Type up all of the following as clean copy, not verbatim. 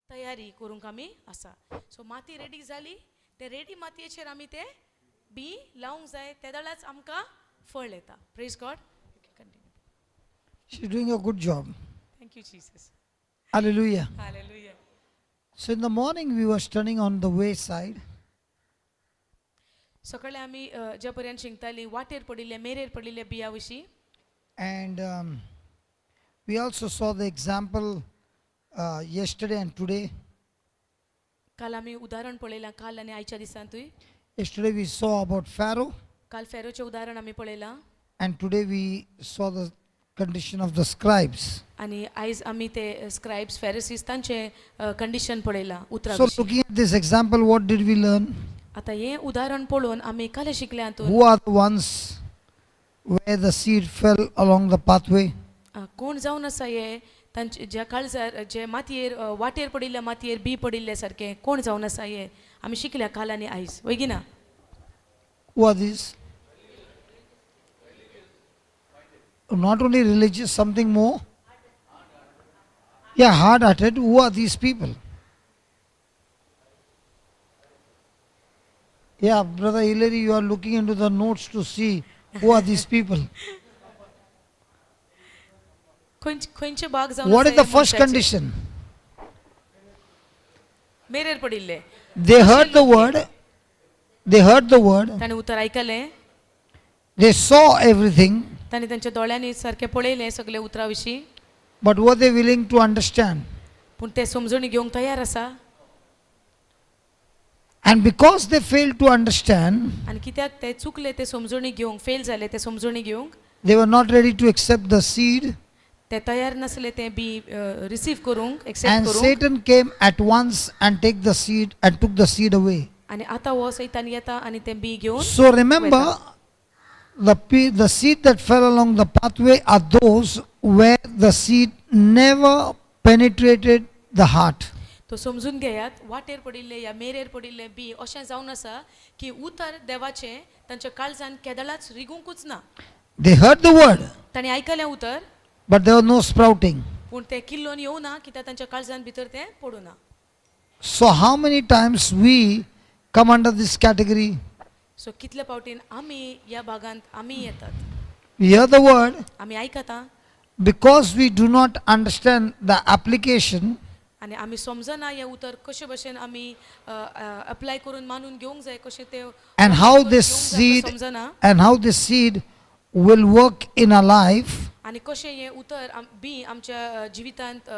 तयारी करूंक आमी आसा. सो माती रेडी जाली, ते रेडी मातयेचेर आमी ते बी लावंक जाय, तेदळाच आमकां फळ येता. Praise God. Continue. She's doing a good job. Thank you Jesus. Hallelujah. Hallelujah. So in the morning we were standing on the wayside. सकाळी आमी ज्या पर्यंत शिंकताली वाटेर पडिल्ले मेरेर पडिल्ले बिया विशीं. And we also saw the example yesterday and today. काल आमी उदाहरण पळयलां, काल आनी आयच्या दिसांतूय. Yesterday we saw about Pharaoh, काल फेरोचें उदाहरण आमी पळयलां and today we saw the condition of the scribes. आनी आयज आमी ते स्क्रायब्स फेरसीस तांचें कंडिशन पळयलां उतरां So विशीं. looking at this example, what did we learn? आतां हें उदाहरण पळोवन आमी काल शिकले हातूंत. Who are the ones where the seed fell along the pathway? कोण जावन आसा हे तांचे ज्या काळजार जे मातयेर वाटेर पडिल्ल्या मातयेर बी पडिल्ले सारकें कोण जावन आसा हे आमी शिकल्या काल आनी आयज, वय ना? Who are these? Not only religious, something more. Yeah, hard hearted. Who are these people? Yeah, Brother Hillary, you are looking into the notes to see who are these people. खंयचे खंयचे भाग जावन What आसा is the हे first मनशाचे? Condition? मेरेर पडिल्ले. They heard the word, they heard the word, ताणें उतर आयकलें. They saw everything, ताणें तांच्या दोळ्यांनी सारकें पळयलें सगळें उतरा विशीं. But were they willing to understand? पूण ते समजणी घेवंक तयार आसा? And because they failed to understand, आनी कित्याक ते चुकले ते समजणी घेवंक, फेल जाले ते समजणी घेवंक, they were not ready to accept the seed. ते तयार नासले ते बी रिसीव करूंक, एक्सेप्ट And करूंक. Satan came at once and take the seed and took the seed away. आनी आतां हो सैतान येता आनी तें बी घेवन So remember, the seed that fell along the pathway are those where the seed never penetrated the heart. तो समजून घेयात, वाटेर पडिल्ले या मेरेर पडिल्ले बी अशें जावन आसा की उतर देवाचें तांच्या काळजान केदळाच रिगुंकूच ना. They heard the word, तांणी आयकलें उतर, but there was no sprouting. पूण तें किल्लोन येवना कित्याक तांच्या काळजान भितर तें पडूं ना. So how many times we come under this category? So कितले फावटीन आमी ह्या भागांत आमी येतात? We hear the word, आमी आयकता, because we do not understand the application, आनी आमी समजना हें उतर कशे भशेन आमी अप्लाय करून मानून घेवंक जाय, कशें तें and how करून this घेवंक जाय seed तें समजना and how this seed will work in our life. आनी कशें हें उतर बी आमच्या जिवितांत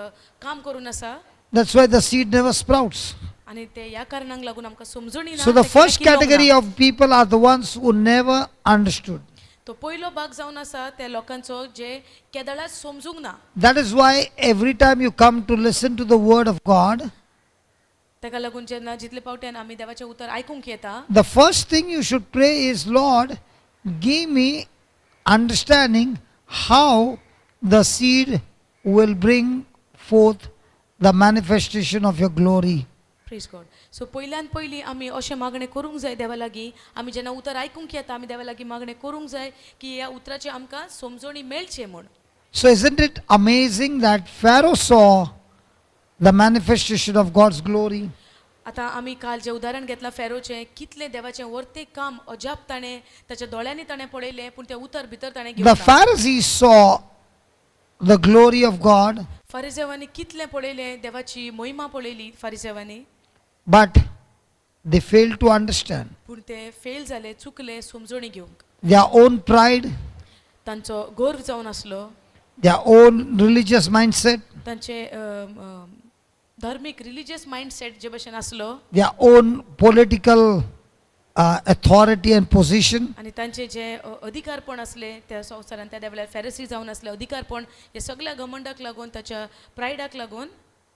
काम करून आसा. That's why the seed never sprouts. आनी ते ह्या कारणांक लागून आमकां समजणी ना So the तें केन्ना first किल्लोवंक category ना. Of people are the ones who never understood. तो पयलो भाग जावन आसा त्या लोकांचो जे केदळाच समजूंक ना. That is why every time you come to listen to the word of God, ताका लागून जेन्ना जितले फावट्यान आमी देवाचें उतर आयकूंक येता, the first thing you should pray is, "Lord, give me understanding how the seed will bring forth the manifestation of your glory." Praise God. So पयल्यान पयलीं आमी अशें मागणें करूंक जाय देवा लागीं. आमी जेन्ना उतर आयकूंक येता आमी देवा लागीं मागणें करूंक जाय की ह्या उतराची आमकां समजणी मेळचें म्हूण. So isn't it amazing that Pharaoh saw the manifestation of God's glory? आतां आमी काल जें उदाहरण घेतलां फेरोचें, कितलें देवाचें वर्तें काम अजाप ताणें ताच्या दोळ्यांनी ताणें पळयलें, पूण तें उतर भितर ताणें The घेवंक ना. Pharisees saw the glory of God, फारिजेवांनी कितलें पळयलें, देवाची महिमा पळयली फारिजेवांनी, but they failed to understand. पूण ते फेल जाले, चुकले समजणी घेवंक. Their own pride, तांचो गर्व जावन आसलो, their own religious mindset, तांचे अम, अम, धर्मीक रिलिजियस मायंडसेट जे भशेन आसलो, their own political authority and position, आनी तांचे जे अधिकारपण आसले त्या संवसारांत त्या वेळार फेरसी जावन आसले अधिकारपण, हे सगळ्या घमंडाक लागून ताच्या प्रायडाक लागून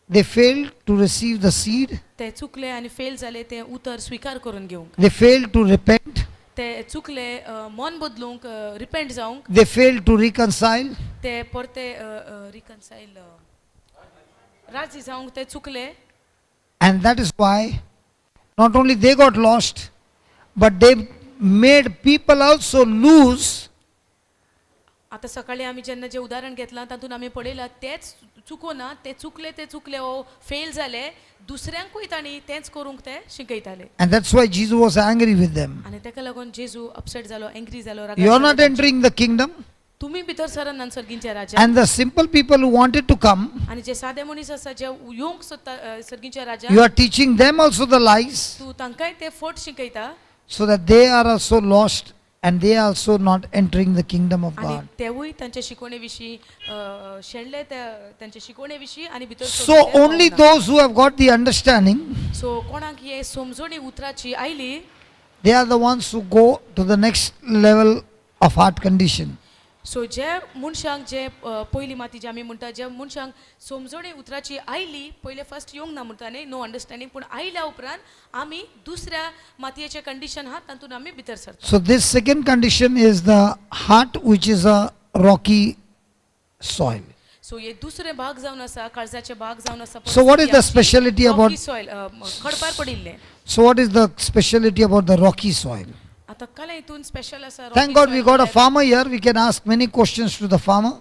they failed to receive the seed, ते चुकले आनी फेल जाले ते उतर स्विकार करून घेवंक. They failed to repent, ते चुकले मन बदलूंक, रिपेंट जावंक. They failed to reconcile, ते परते रिकन्सायल राजी जावंक ते चुकले. And that is why not only they got lost, but they made people also lose. आतां सकाळी आमी जेन्ना जें उदाहरण घेतलां तातूंत आमी पळयलां तेच चुकोना ते चुकले ओ फेल जाले दुसऱ्यांकूय तांणी तेंच करूंक ते शिकयताले. And that's why Jesus was angry with them. आनी ताका लागून जेजू अपसेट जालो, एंग्री जालो, रागार You are जालो not तांचेर. Entering the kingdom. तुमी भितर सरना सर्गींच्या राज्यात. And the simple people who wanted to come, आनी जे सादे मनीस आसा जे येवंक सोदता सर्गींच्या you राज्यात, are teaching them also the lies, तूं तांकांय ते फट शिकयता so that they are also lost and they are also not entering the kingdom of आनी God. तेवूय तांच्या शिकवणे विशीं शेणले त्या तांच्या शिकवणे विशीं आनी भितर So सरूंक ते only पावना. Those who have got the understanding, so कोणाक हे समजणी उतराची आयली, they are the ones who go to the next level of heart condition. So जे मनशांक जे पयली माती जे आमी म्हणटा जे मनशांक समजणी उतराची आयली पयले फर्स्ट येवंक ना म्हणटा न्ही, नो अंडरस्टँडींग, पूण आयल्या उपरांत आमी दुसऱ्या मातयेचें कंडिशन आहा तातूंत आमी भितर सरता. So this second condition is the heart, which is a rocky soil. So हे दुसरे भाग जावन आसा काळजाचे भाग जावन आसा. So what is the speciality about soil खडपार पडिल्लें. So what is the speciality about the rocky soil? आतां कला हितून स्पेशल आसा Thank rocky God we soil got a म्हळ्यार farmer here. We can ask many questions to the farmer.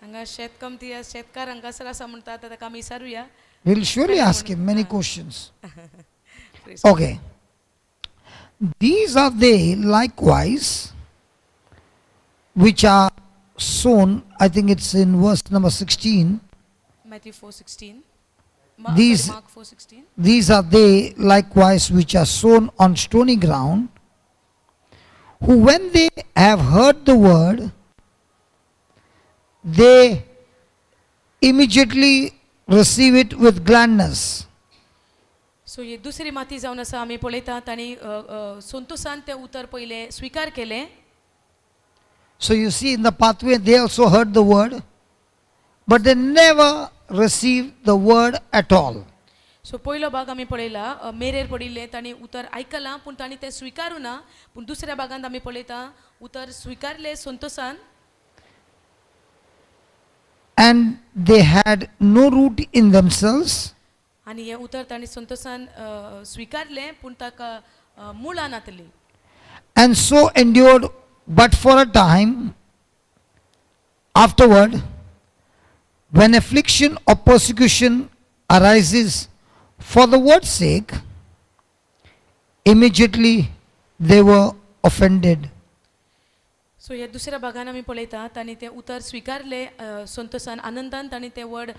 हांगा शेतकमती शेतकार हांगासर आसा म्हणटा आतां ताका आमी विचारुया. We'll surely ask him many questions. Okay. These are they likewise which are sown, I think it's in verse number 16. Matthew 4:16. Mark 4:16. These are they likewise which are sown on stony ground, who when they have heard the word, they immediately receive it with gladness. So ही दुसरी माती जावन आसा आमी पळयतात तांणी संतोसान तें उतर पयलें स्विकार केलें. So you see, in the pathway, they also heard the word, but they never received the word at all. So पयलो भाग आमी पळयला मेरेर पडिल्लें तांणी उतर आयकलां पूण तांणी तें स्विकारूं ना, पूण दुसऱ्या भागांत आमी पळयता उतर स्विकारलें संतोसान. And they had no root in themselves, आनी हें उतर तांणी संतोसान स्विकारलें पूण ताका मुळां नातली and so endured but for a time. Afterward, when affliction or persecution arises for the word's sake, immediately they were offended. So ह्या दुसऱ्या भागान आमी पळयता तांणी तें उतर स्विकारलें संतोसान आनंदान तांणी तें वर्ड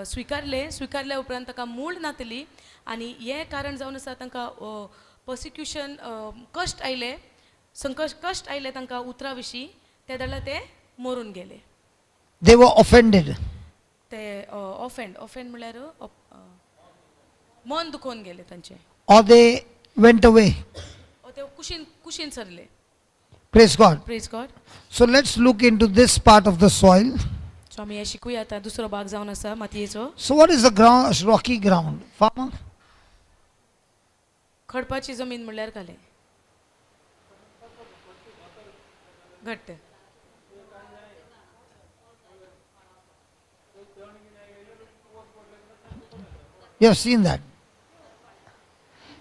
स्विकारलें. स्विकारल्या उपरांत ताका मूळ नातली आनी हें कारण जावन आसा तांकां पर्सिक्युशन कश्ट आयले, संकश्ट कश्ट आयले तांकां उतरा विशीं ते जाल्यार ते मरून गेले. They were offended. ते ऑफेंड, ऑफेंड म्हणल्यार मन दुखोवन गेले तांचें. Or they went away. ते कुशीन कुशीन सरले. Praise God. Praise God. So let's look into this part of the soil. So आमी हें शिकूया आतां दुसरो भाग जावन आसा मातयेचो. So, what is the ground, rocky ground? Farmer? खडपाची जमीन म्हणल्यार घालें घट्ट. You have seen that.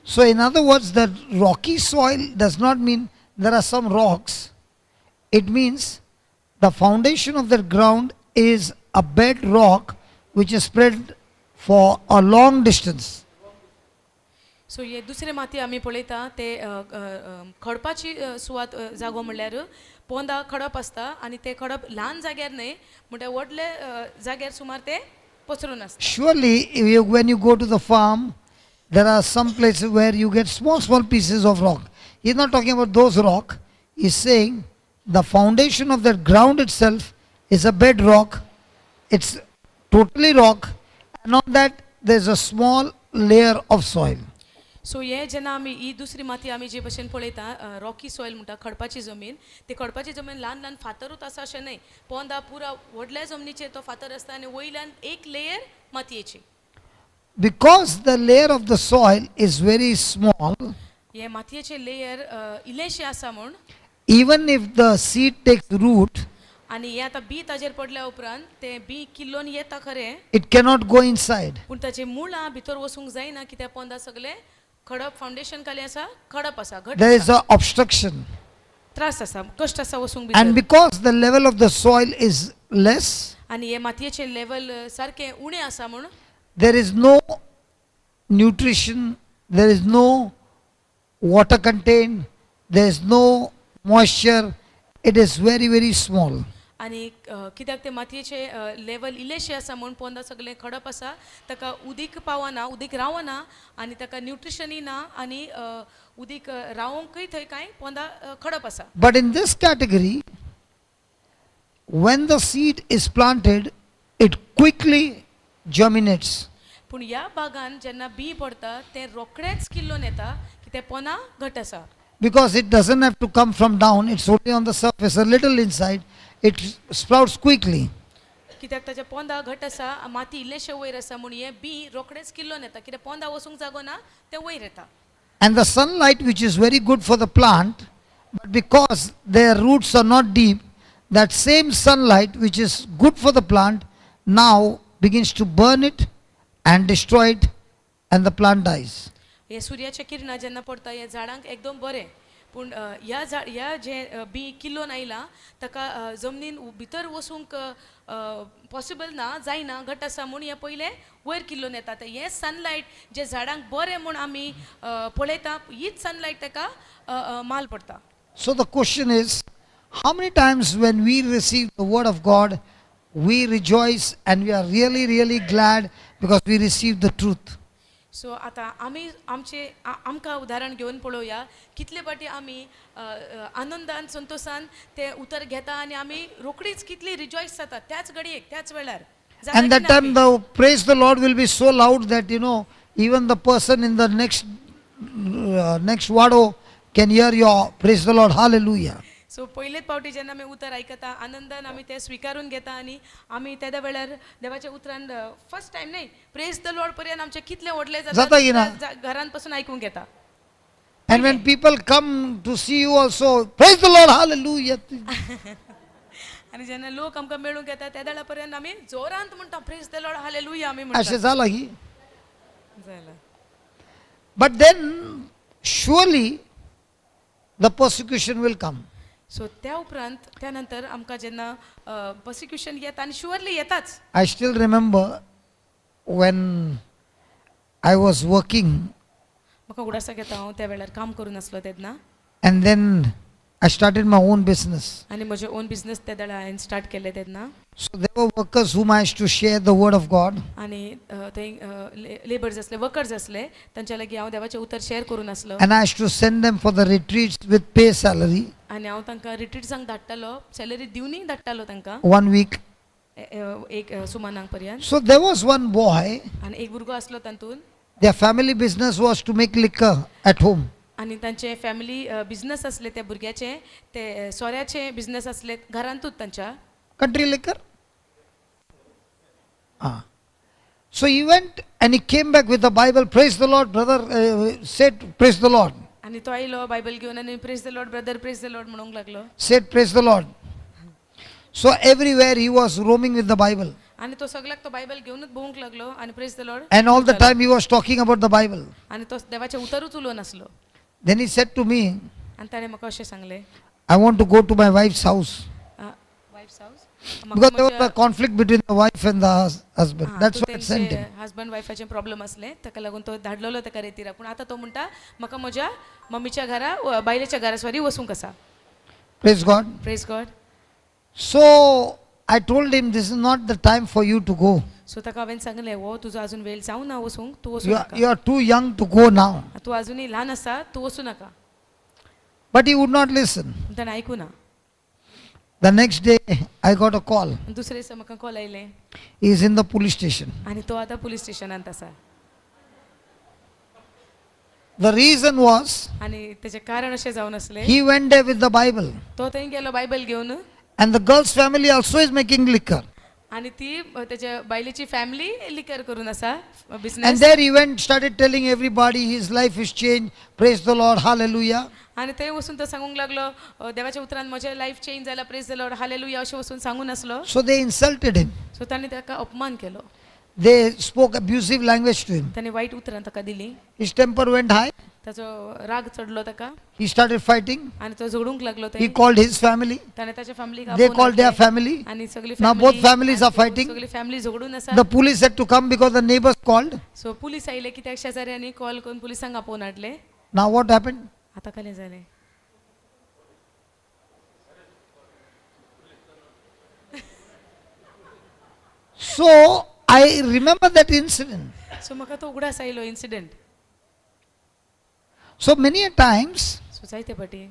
So, in other words, the rocky soil does not mean there are some rocks. It means the foundation of the ground is a bedrock which is spread for a long distance. So हे दुसरे माती आमी पळयता ते खडपाची सुवात जागो म्हणल्यार पोंदा खडप आसता आनी ते खडप ल्हान जाग्यार न्हय म्हणल्यार व्हडले जाग्यार सुमार ते पसरून आसता. Surely, if you, when you go to the farm, there are some places where you get small, small pieces of rock. He's not talking about those rock. He's saying the foundation of that ground itself is a bedrock. It's totally rock, and on that there's a small layer of soil. So हे जेन्ना आमी ही दुसरी माती आमी जे भशेन पळयता Rocky soil म्हणटा खडपाची जमीन, ती खडपाची जमीन ल्हान ल्हान फातरूच आसा अशें न्हय, पोंदा पुरा व्हडल्या जमनीचेर तो फातर आसता आनी वयल्यान एक लेयर मातयेची. Because the layer of the soil is very small, हे मातयेचे लेयर इल्लेशें आसा म्हूण even if the seed takes root, आनी हें आतां बी ताजेर पडल्या उपरांत तें बी किल्लोन येता खरें, it cannot go inside. पूण ताची मुळां भितर वचूंक जायना कित्याक पोंदा सगळें खडप फावंडेशन खाली आसा, खडप आसा घट There is आसा. an obstruction. त्रास आसा, कश्ट आसा वचूंक And भितर. Because the level of the soil is less, आनी हे मातयेचें लेवल सारकें उणें आसा म्हूण there is no nutrition, there is no water contained, there is no moisture, it is very, very small. आनी कित्याक ते मातयेचें लेवल इल्लेशें आसा म्हूण पोंदा सगळें खडप आसा, ताका उदीक पावना, उदीक रावना आनी ताका न्युट्रिशनय ना आनी उदीक रावोंकय थंय कांय पोंदा खडप आसा. But in this category, when the seed is planted, it quickly germinates. पूण ह्या बागान जेन्ना बी पडटा तें रोखडेंच किल्लोन येता की तें पोंदा घट आसा. Because it doesn't have to come from down, it's only on the surface, a little inside, it sprouts quickly. कित्याक ताच्या पोंदा घट आसा, माती इल्लेशें वयर आसा म्हूण हें बी रोखडेंच किल्लोन येता, कित्याक पोंदा वचूंक जागो ना, तें वयर येता. And the sunlight, which is very good for the plant, but because their roots are not deep, that same sunlight, which is good for the plant, now begins to burn it and destroy it, and the plant dies. हे सुर्याचे किरणां जेन्ना पडटा हे झाडांक एकदम बरें, पूण ह्या झाड ह्या जें बी किल्लोन आयलां ताका जमनीन भितर वचूंक पॉसिबल ना, जायना, घट आसा म्हूण हें पयलें वयर किल्लोन येता. आतां हें सनलायट जें झाडांक बरें म्हूण आमी पळयता, हीच सनलायट ताका माल पडटा. So the question is, how many times when we receive the word of God, we rejoice and we are really, really glad because we received the truth? So आतां आमी आमचे आमकां उदाहरण घेवन पळोवया, कितले फावटी आमी आनंदान संतोसान तें उतर घेता आनी आमी रोखडीच कितली रिजॉयस जाता त्याच घडयेक त्याच वेळार जाता And की that ना time आमी? The praise the Lord will be so loud that even the person in the next wado can hear your praise the Lord, hallelujah. So पयलेच फावटी जेन्ना आमी उतर आयकता आनंदान आमी तें स्विकारून घेता आनी आमी तेद्या वेळार देवाच्या उतरान फर्स्ट टायम न्हय प्रेज the Lord पर्यंत आमचें कितलें व्हडलें जाता की ना? घरान पासून आयकूंक येता. And when people come to see you also, praise the Lord, hallelujah. आनी जेन्ना लोक आमकां मेळूंक येता त्या वेळा पर्यंत आमी जोरांत म्हणटा प्रेज the Lord hallelujah आमी म्हणटा. अशें जाला की? जालां. But then surely the persecution will come. So त्या उपरांत त्या नंतर आमकां जेन्ना पर्सिक्युशन येता आनी शुअरली येताच. I still remember when I was working म्हाका उडासाक येता हांव त्या वेळार काम करून आसलो तेन्ना and then I started my own business. आनी म्हजें ओन बिजनस त्या वेळार हांवें स्टार्ट केलें तेन्ना So there were workers whom I used to share the word of God. आनी थंय लेबर्स आसले, वर्कर्स आसले, तांच्या लागीं हांव देवाचें उतर शेअर करून आसलो. And I used to send them for the retreats with pay salary आनी हांव तांकां रिट्रीट्सांक धाडटालो, सॅलरी दिवनूय धाडटालो तांकां one week. एक सुमानांक पर्यंत. So there was one boy, आनी एक भुरगो आसलो तातूंत. Their family business was to make liquor at home. आनी तांचे फॅमिली बिजनस आसले त्या भुरग्याचे ते सोऱ्याचे बिजनस आसले घरांतूच तांच्या. Country liquor? Ah. So he went and he came back with the Bible. Praise the Lord, brother. Said, praise the Lord. आनी तो आयलो बायबल घेवन आनी praise the Lord brother, praise the Lord म्हणूंक लागलो. Said, praise the Lord. So everywhere he was roaming with the Bible. आनी तो सगळ्याक तो बायबल घेवनूच भोंवूंक लागलो आनी praise the Lord. And all the time he was talking about the Bible. आनी तो देवाचें उतरूच उलोवन आसलो. Then he said to me, आनी ताणें म्हाका अशें सांगलें, I want to go to my wife's house. Wife's house. Because there was a conflict between the wife and the husband. That's why I sent him. Husband वायफाचे problem आसले, ताका लागून तो धाडलेलो ताका रेतीरा. पूण आतां तो म्हणटा म्हाका म्हज्या मम्मीच्या घरा बायलेच्या घरा सॉरी वचूंक आसा. Praise God. Praise God. So I told him, this is not the time for you to go. So ताका हांवें सांगलें, हो तुजो अजून वेळ जावं ना वचूंक, तूं वचूं You are, नाका. You are too young to go now. तूं अजुनूय ल्हान आसा, तूं वचूं नाका. But he would not listen. पूण ताणें आयकूं ना. The next day, I got a call. आनी दुसरे दिसा म्हाका कॉल आयलें. He is in the police station. आनी तो आतां पुलीस स्टेशनांत आसा. The reason was, आनी तेचें कारण अशें जावन आसलें, he went there with the Bible. तो थंय गेलो बायबल घेवन. And the girl's family also is making liquor. आनी ती तेच्या बायलेची फॅमिली लिकर करून आसा And business. there he went, started telling everybody his life is changed. Praise the Lord, hallelujah. आनी थंय वचून तो सांगूंक लागलो देवाच्या उतरान म्हजें लायफ चेंज जाला, प्रेज the Lord hallelujah अशें वचून सांगून आसलो. So they insulted him. So तांणी ताका अपमान केलो. They spoke abusive language to him. ताणें वायट उतरां ताका दिलीं. His temper went high. ताचो राग चडलो ताका. He started fighting. आनी तो झगडूंक लागलो. He ते called his family. ताणें ताच्या फॅमिलीक They called their family. आनी सगळी Now both families are fighting. सगळी फॅमिली झगडून आसा. The police had to come because the neighbors called. So police आयले कित्याक शेजाऱ्यांनी कॉल करून पुलिसांक आपोवन हाडले. Now what happened? आतां कलें जालें? So I remember that incident. So म्हाका तो उगडास आयलो incident. So many a times so जायते फाटी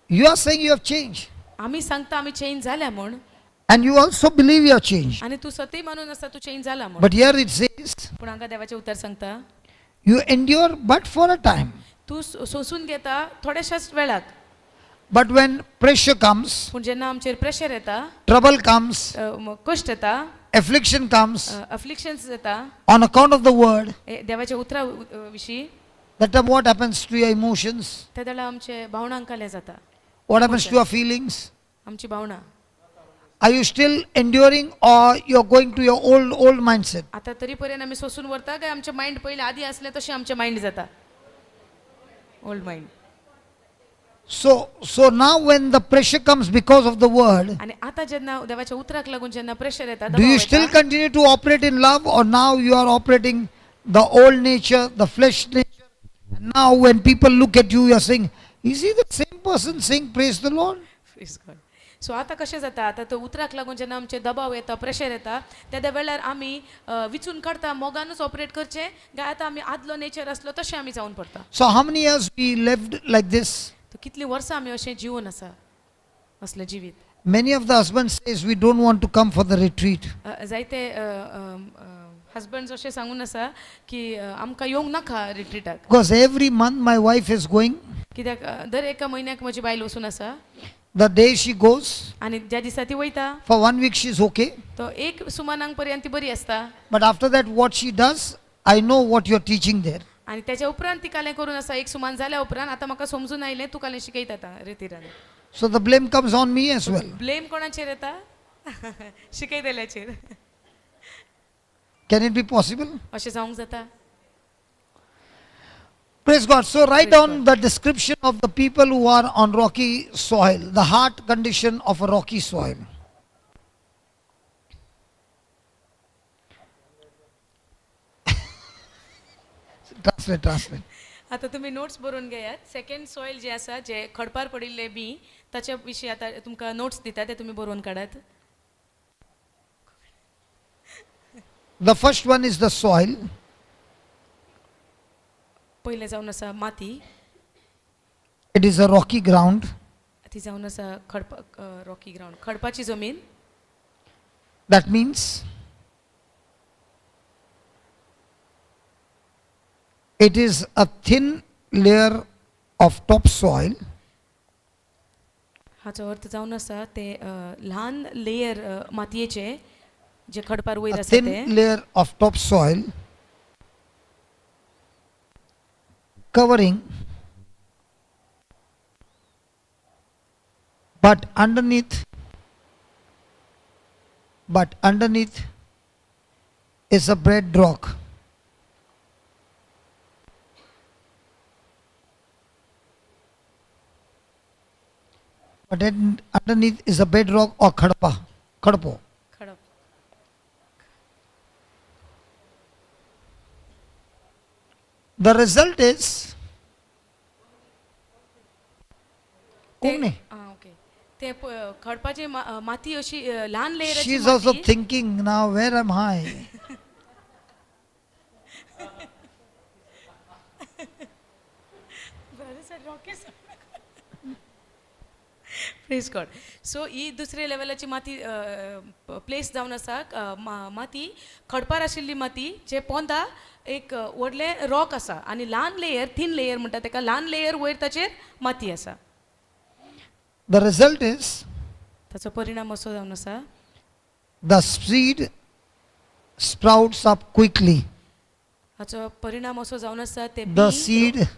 you are saying you have changed. आमी सांगता आमी चेंज जाल्या म्हूण. And you also believe you have changed. आनी तूं सतय मानून आसता तूं चेंज जाला म्हूण. But here it says पूण हांगा देवाचें उतर सांगता you endure but for a time. तूं सोंसून घेता थोड्याशाच वेळाक. But when pressure comes, पूण जेन्ना आमचेर प्रेशर येता, trouble comes, कश्ट येता, affliction comes अफ्लिक्शन्स येता on account of the word, देवाच्या उतरा विशीं, that time what happens to your emotions? त्या वेळार आमचे भावणांक कलें जाता. What happens to your feelings? आमची भावनां. Are you still enduring or you're going to your old old mindset? आतां तरी पर्यंत आमी सोंसून व्हरता काय आमचें मायंड पयलीं आदी आसलें तशें आमचें मायंड जाता old mind? So now when the pressure comes because of the word, आनी आतां जेन्ना देवाच्या उतराक लागून जेन्ना प्रेशर येता, do दबाव you still येता, continue to operate in love or now you are operating the old nature, the flesh nature? And now when people look at you, you are saying, is he the same person saying praise the Lord? Praise God. So आतां कशें जाता आतां तो उतराक लागून जेन्ना आमचेर दबाव येता प्रेशर येता त्या वेळार आमी विचून काडटा मोगानूच ऑपरेट करचें काय आतां आमी आदलो नेचर आसलो तशें आमी जावन पडटा. So how many years we lived like this? तर कितलीं वर्सां आमी अशें जिवन आसा असलें जिवीत. Many of the husbands says we don't want to come for the retreat. जायते हजबंड्स अशें सांगून आसा की आमकां येवंक नाका रिट्रिटाक. Because every month my wife is going. कित्याक दर एका म्हयन्याक म्हजी बायल वचून आसा. The day she goes, आनी ज्या दिसा ती वयता for one week she's okay. तो एक सुमानांक पर्यंत ती बरी आसता. But after that, what she does, I know what you're teaching there. आनी त्याच्या उपरांत ती कालें करून आसा एक सुमान जाल्या उपरांत आतां म्हाका समजून आयलें तूं कालें शिकयता आतां रितीरान. So the blame comes on me as well. Blame कोणाचेर येता? शिकयतल्याचेर. Can it be possible? अशें जावंक जाता? Praise God. So write down the description of the people who are on rocky soil, the heart condition of a rocky soil. Translate, translate. आतां तुमी notes बरोवन घेयात. Second soil जे आसा जे खडपार पडिल्ले बी ताच्या विशीं आतां तुमकां नोट्स दिता ते तुमी बरोवन काडात. The first one is the soil. पयलें जावन आसा माती. It is a rocky ground. ती जावन आसा खडपा रॉकी ग्रावंड खडपाची जमीन. That means it is a thin layer of topsoil हाचो अर्थ जावन आसा ते ल्हान लेयर मातयेचे जे खडपार वयर a आसा thin ते layer of topsoil covering, but underneath is a bedrock. But then underneath is a bedrock or khadpa, khadpo. खडप. The result is ते कोण नाही? आं ओके ते खडपाची माती अशी ल्हान She लेयराची is also माती thinking now, where am I? Praise God. सो ही दुसरे लेवलाची माती प्लेस जावन आसा माती खडपार आशिल्ली माती जे पोंदा एक व्हडलें रॉक आसा आनी ल्हान लेयर थीन लेयर म्हणटा तेका ल्हान लेयर वयर ताचेर माती आसा. The result is ताचो परिणाम असो जावन आसा the seed sprouts up quickly. हाचो परिणाम असो जावन आसा ते The B seed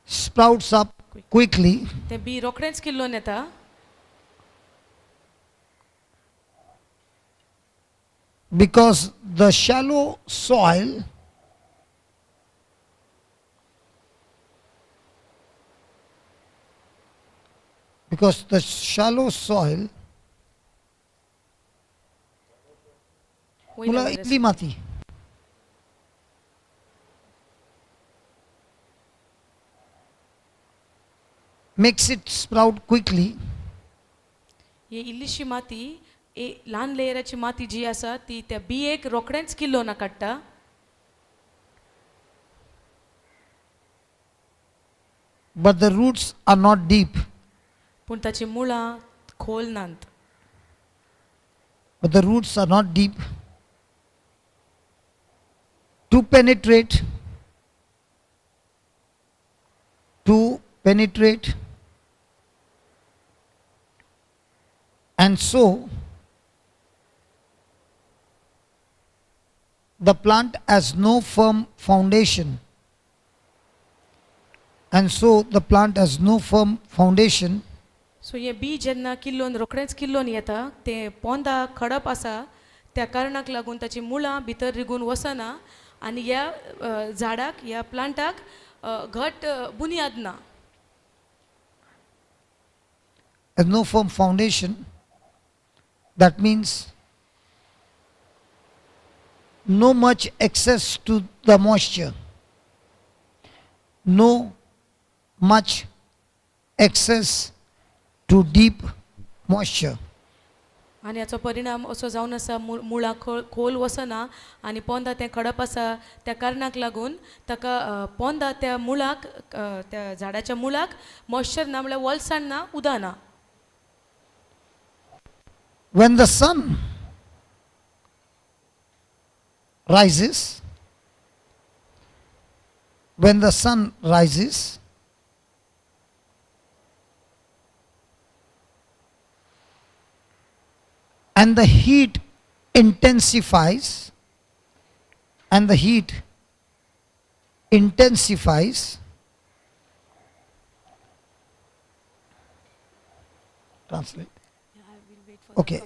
sprouts up quickly, ते बी रोखडेंच किल्लोन येता because the shallow soil Because the shallow soil, वयल्या मुळां वयर इल्ली आसा. माती, makes it sprout quickly, ही इल्लीशी माती ए ल्हान लेयराची माती जी आसा ती त्या बियेक रोखडेंच किल्लोवन काडटा. But the roots are not deep. पूण ताची मुळां खोल नात. But the roots are not deep to penetrate, to penetrate, and so the plant has no firm foundation. And so the plant has no firm foundation. So हें बी जेन्ना किल्लोवन रोखडेंच किल्लोवन येता तें पोंदा खडप आसा त्या कारणाक लागून ताची मुळां भितर रिगून वचना आनी ह्या झाडाक ह्या प्लांटाक घट बुन्याद ना. Has no firm foundation. That means no much access to the moisture. No much access to deep moisture. आनी हाचो परिणाम असो जावन आसा मुळां खोल वचना आनी पोंदा तें खडप आसा त्या कारणाक लागून ताका पोंदा त्या मुळाक त्या झाडाच्या मुळाक मॉइश्चर ना म्हळ्यार वलसाण ना उदक ना. When the sun rises, when the sun rises, and the heat intensifies, and the heat intensifies, translate. Okay.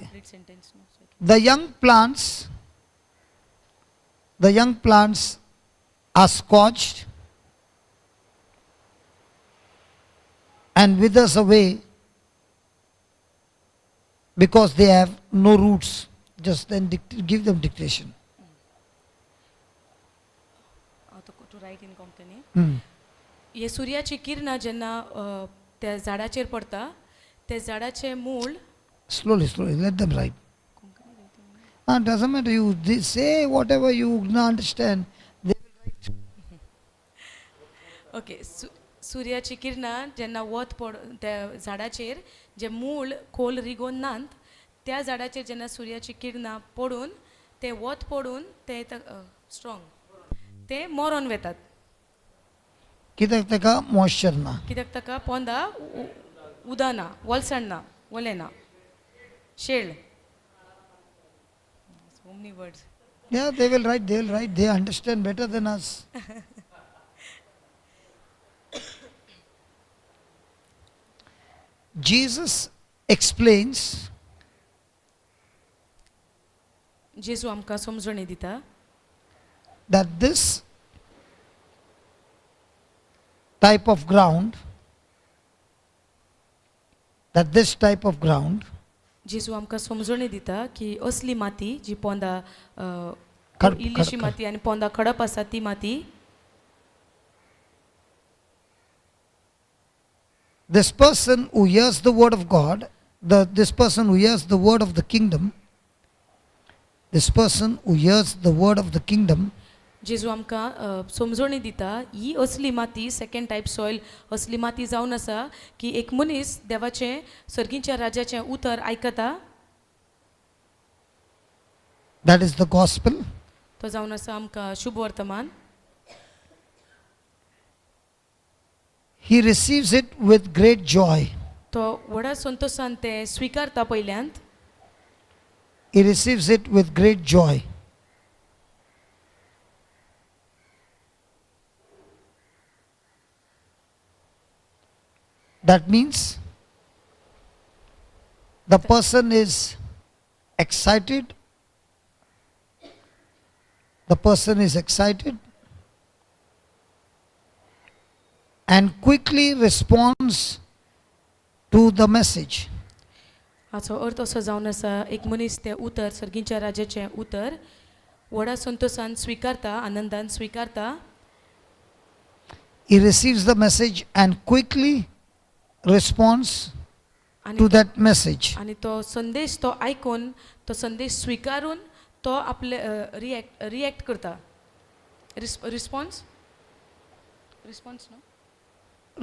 The young plants, the young plants are scorched and withers away because they have no roots. Just then give them dictation. To write in Konkani. Hmm. हे सुर्याची किरणां जेन्ना त्या झाडाचेर पडता त्या झाडाचें मूळ. Slowly, slowly, let them write. Ah, doesn't matter. You they say whatever you understand. They will write. Okay सुर्याची किरणां जेन्ना वत पड त्या झाडाचेर जे मूळ खोल रिगोवन नात त्या झाडाचेर जेन्ना सुर्याची किरणां पडून तें वत पडून ते स्ट्रॉंग ते मरोन वेतात. कित्याक ताका मॉइश्चर ना. कित्याक ताका पोंदा उदक ना वलसाण ना वलें ना शेळ. So many words. Yeah, they will write, they will write. They understand better than us. Jesus explains जेजू आमकां समजणी दिता that this type of ground, that this type of ground जेजू आमकां समजणी दिता की असली माती जी पोंदा खडप, इल्लीशी खडप. माती आनी पोंदा खडप आसा ती माती this person who hears the word of God, this person who hears the word of the kingdom, this person who hears the word of the kingdom जेजू आमकां समजणी दिता ही असली माती सेकंड टायप सॉयल असली माती जावन आसा की एक मनीस देवाचें सर्गीच्या राज्याचें उतर आयकता. That is the gospel. तो जावन आसा आमकां शुभ वर्तमान. He receives it with great joy. तो व्हडा संतोशान तें स्विकारता पयल्यांत. He receives it with great joy. That means the person is excited. The person is excited and quickly responds to the message. हाचो अर्थ असो जावन आसा, एक मनीस तें उतर, सर्गीच्या राज्याचें उतर व्हडा संतोशान स्विकारता, आनंदान स्विकारता. He receives the message and quickly responds आनी to that message. आनी तो संदेश तो आयकून, तो संदेश स्विकारून तो आपले रिएक्ट करता. रिस्पॉन्स, रिस्पॉन्स न्हू.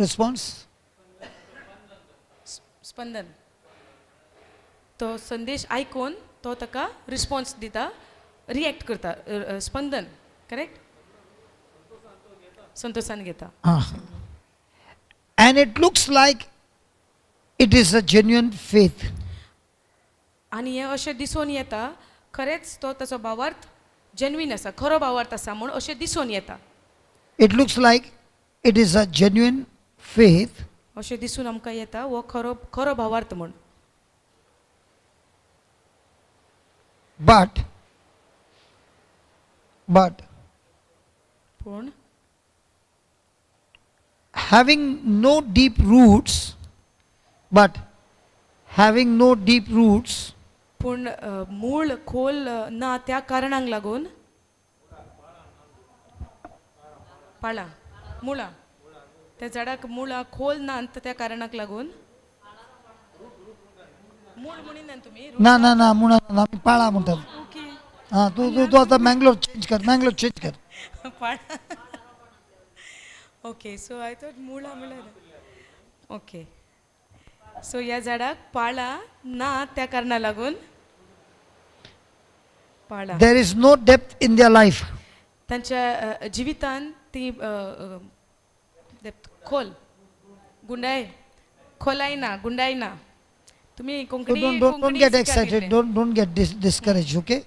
Response? स्पंदन. तो संदेश आयकून तो ताका रिस्पॉन्स दिता, रिएक्ट करता. स्पंदन, करेक्ट, संतोशान घेता. Ah. And it looks like it is a genuine faith. आनी हें अशें दिसून येता, खरेंच तो ताचो भावार्थ जेन्युइन आसा, खरो भावार्थ आसा म्हूण अशें दिसून येता. It looks like it is a genuine faith, अशें दिसून आमकां येता हो खरो खरो भावार्थ म्हूण. But पूण having no deep roots, but having no deep roots, पूण मूळ खोल ना त्या कारणांक लागून, पाळां मुळां, त्या झाडाक मुळां खोल ना त्या कारणाक लागून, मूळ म्हणिना तुमी? ना ना ना, म्हणून आमी पाळां म्हणटात. ओके. हां, तूं तूं तूं आतां मँगलोर चेंज कर, मँगलोर चेंज कर. पाळां, ओके. सो I thought मुळां म्हणल्यार, ओके. सो ह्या झाडाक पाळां ना त्या कारणा लागून, पाळां There is no depth in their life. तांच्या जिवितान ती depth, खोल, गुंडाय, खोलाय ना, गुंडाय ना. तुमी So Konkani don't Konkani get शिकात excited. इतलें. Don't get discouraged, okay?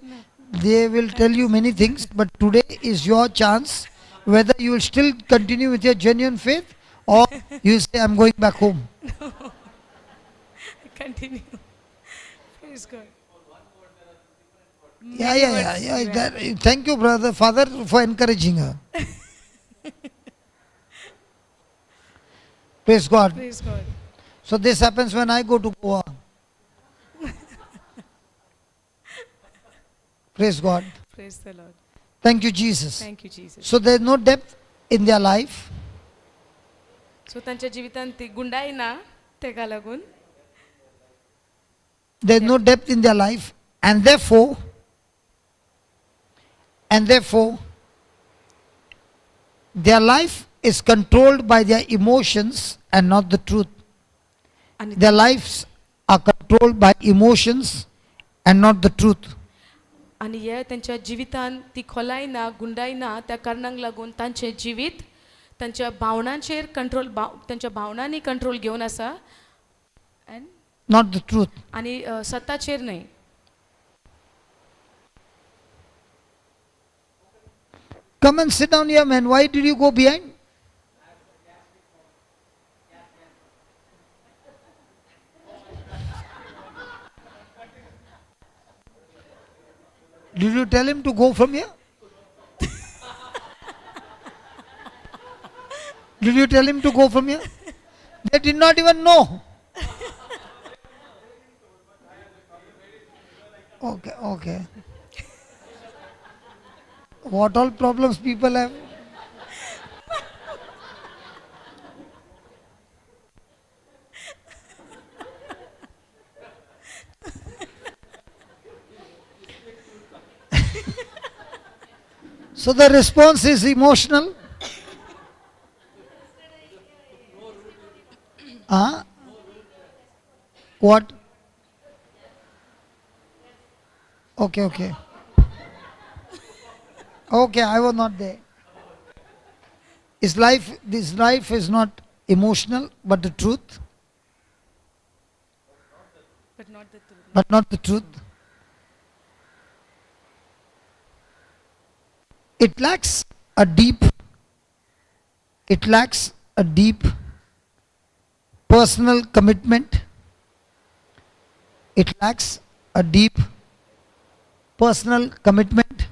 They will tell you many things, but today is your chance whether you will still continue with your genuine faith or you say, "I'm going back home." Continue. Praise God. Yeah, Many yeah, words yeah. You have. Thank you, brother, father, for encouraging her. Praise God. Praise God. So this happens when I go to Goa. Praise God. Praise the Lord. Thank you, Jesus. Thank you, Jesus. So there is no depth in their life. So तांच्या जिवितांत ती गुंडाय ना तेका लागून. There is no depth in their life, and therefore, their life is controlled by their emotions and not the truth. आनी Their lives are controlled by emotions and not the truth. आनी हे तांच्या जिवितांत ती खोलाय ना, गुंडाय ना त्या कारणांक लागून तांचें जिवीत तांच्या भावनांचेर कंट्रोल, तांच्या भावनांनी कंट्रोल घेवन आसा and Not the truth. आनी सताचेर न्हय. Come and sit down here, man. Why did you go behind? Did you tell him to go from here? Did you tell him to go from here? They did not even know. Okay. What all problems people have? So the response is emotional. Huh? What? Okay. Okay, I was not there. This life is not emotional, but the truth. But not the truth. But not the truth. It lacks a deep personal commitment. It lacks a deep personal commitment.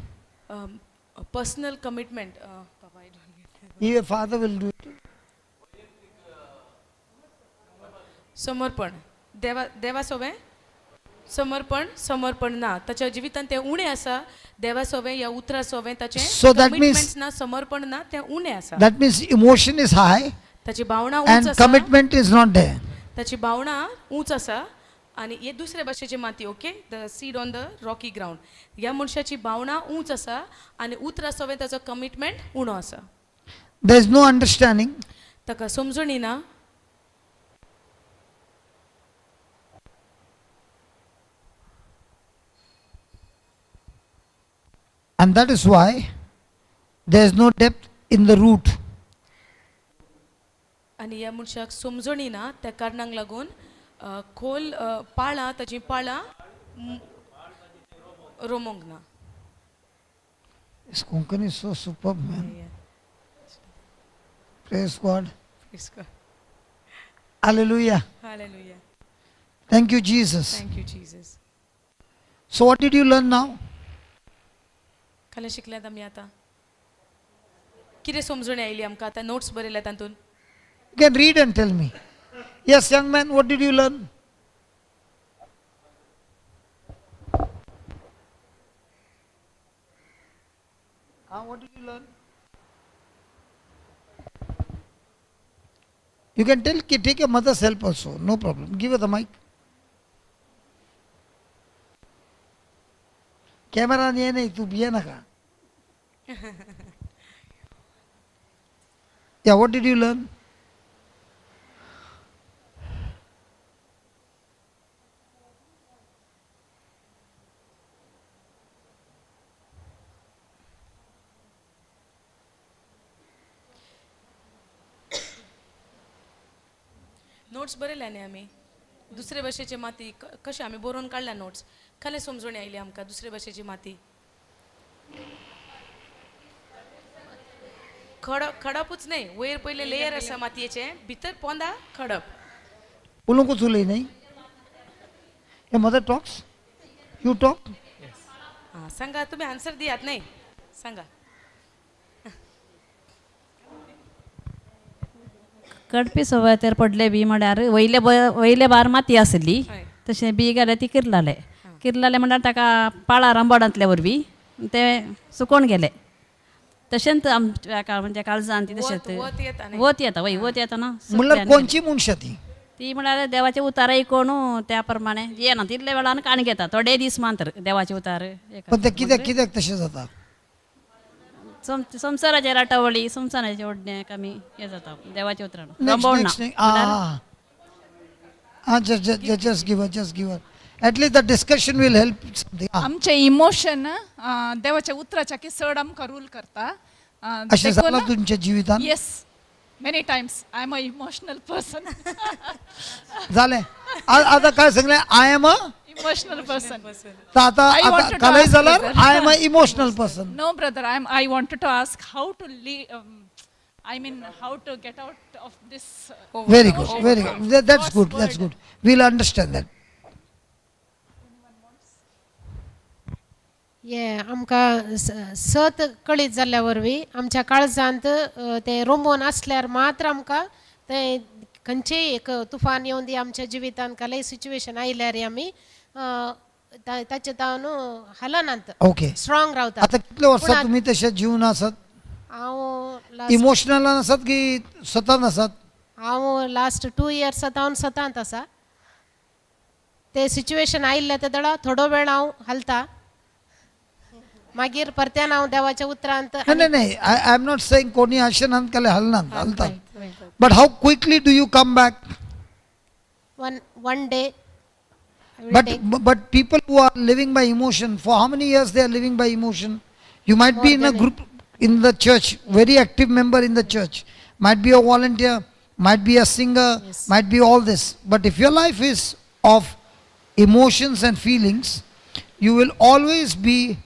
Personal commitment. Papa, I don't get it. Your father will do it. समर्पण देवा देवा सोवें समर्पण समर्पण ना ताच्या जिवितांत तें उणें आसा देवा सोवें या उतरा सोवें ताचें So that means- commitments ना समर्पण ना तें उणें आसा. That means emotion is high ताची भावना उंच and आसा. Commitment is not there. ताची भावना उंच आसा आनी हे दुसरे भाशेची माती, okay, the seed on the rocky ground, ह्या मनशाची भावना उंच आसा आनी उतरा सोवें ताचो कमिटमेंट उणो आसा. There is no understanding. ताका समजणी ना. And that is why there is no depth in the root. आनी ह्या मनशाक समजणी ना त्या कारणाक लागून खोल पाळां ताचीं पाळां रोमोंक ना. This Konkani is so superb, man. Praise God. Hallelujah. Hallelujah. Thank you, Jesus. Thank you Jesus. So, what did you learn now? खाला शिकल्यात आमी आतां कितें समजणी आयली आमकां आतां नोट्स बरयल्या तातूंत. You can read and tell me. Yes, young man, what did you learn? Ah, what did you learn? You can tell, take your mother's help also, no problem. Give her the mic. Camera नाही नाही तू ये नका. Yeah, what did you learn? Notes बरयल्या न्ही आमी दुसरे भाशेची माती कशें आमी बरोवन काडल्या नोट्स खाले समजणी आयली आमकां दुसरे भाशेची माती खडप खडपूच न्हय वयर पयलें लेयर आसा मातयेचें भितर पोंदा खडप. उलोवंकूच उलय नाही. Your mother talks? You talk? आं सांगा तुमी आन्सर दियात न्हय सांगा. कडपी सवय पडले बी म्हळ्यार वयले वयले बार माती आसली हय. तशें बी घाल्यार ती किर्लाले किर्लाले म्हणल्यार ताका पाळां रांबडांतल्या वरवीं ते सुकोवन गेले तशेंच आमच्या म्हणजे काळजान ती तशेंच वत येता न्ही. वत येता वय वत येता ना म्हणल्यार कोणची मनशां ती? ती म्हळ्यार देवाचे उतार आयकोन त्या प्रमाणे येना तितले वेळान काण घेता थोडे दीस मात्र देवाचे उतार पण ते कित्याक कित्याक तशें जाता? संवसाराचे राटावळी संवसाराचे ओडणे कमी हें जाता देवाचे उतरान Next, next, next. Ah, ah, just give her, just give her. At least the discussion will help something. Ah, आमचे इमोशन देवाच्या उतराच्या की चड आमकां रूल करता. अशें जालां तुमच्या जिवितान? Yes, many times I am a emotional person. जालें. आतां काय सांगलें? I am a emotional person. तर आतां I आतां wanted to कालय ask जाल्यार brother. I am a emotional person. No brother, I wanted to ask how to I mean how to get out of this. Very good, very good. That's good, that's good. We'll understand that. हे आमकां सत कळीत जाल्ल्या वरवीं आमच्या काळजांत तें रोमोन आसल्यार मात्र आमकां तें खंयचेय एक तुफान येवन दी आमच्या जिवितांत कालय सिच्युएशन आयल्यार आमी ताचे तावन हालनात, ओके. स्ट्रॉंग रावता. आतां कितले वर्सां पूण तुमी तशें जीवन आसात? हांव लास्ट इमोशनलान आसात की स्वतान आसात? हांव लास्ट 2 इयर्स हांव सतांत आसा. ते सिच्युएशन आयिल्लें ते दळा थोडो वेळ हांव हालता मागीर परत्यान हांव देवाच्या उतरांत. नाही नाही नाही, I am not saying कोणी अशें नात केल्यार हलनात, हलतात. But how quickly do you come back? One day. But people who are living by emotion, for how many years they are living by emotion? You might be in a group in the church, very active member in the church, might be a volunteer, might be a singer, might be all this. But if your life is of emotions and feelings, you will always be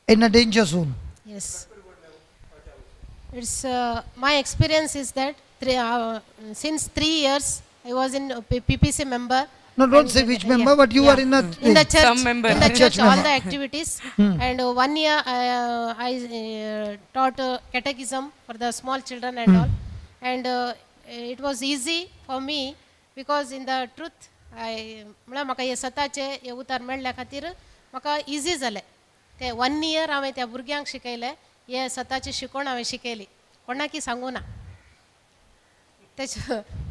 in a danger zone. Yes. It's my experience is that since 3 years I was in a PPC member. No, don't And say which yeah, member, but you yeah. are in a In the church, Some member. In the Church church, all member. the activities. And 1 year I taught catechism for the small children and all. And it was easy for me because in the truth I म्हळ्यार म्हाका हें सताचें हें उतार मेळ्ळ्या खातीर म्हाका easy जालें. ते वन इयर हांवें त्या भुरग्यांक शिकयलें, हें सताची शिकवण हांवें शिकयली, कोणाकी सांगूं ना तेच,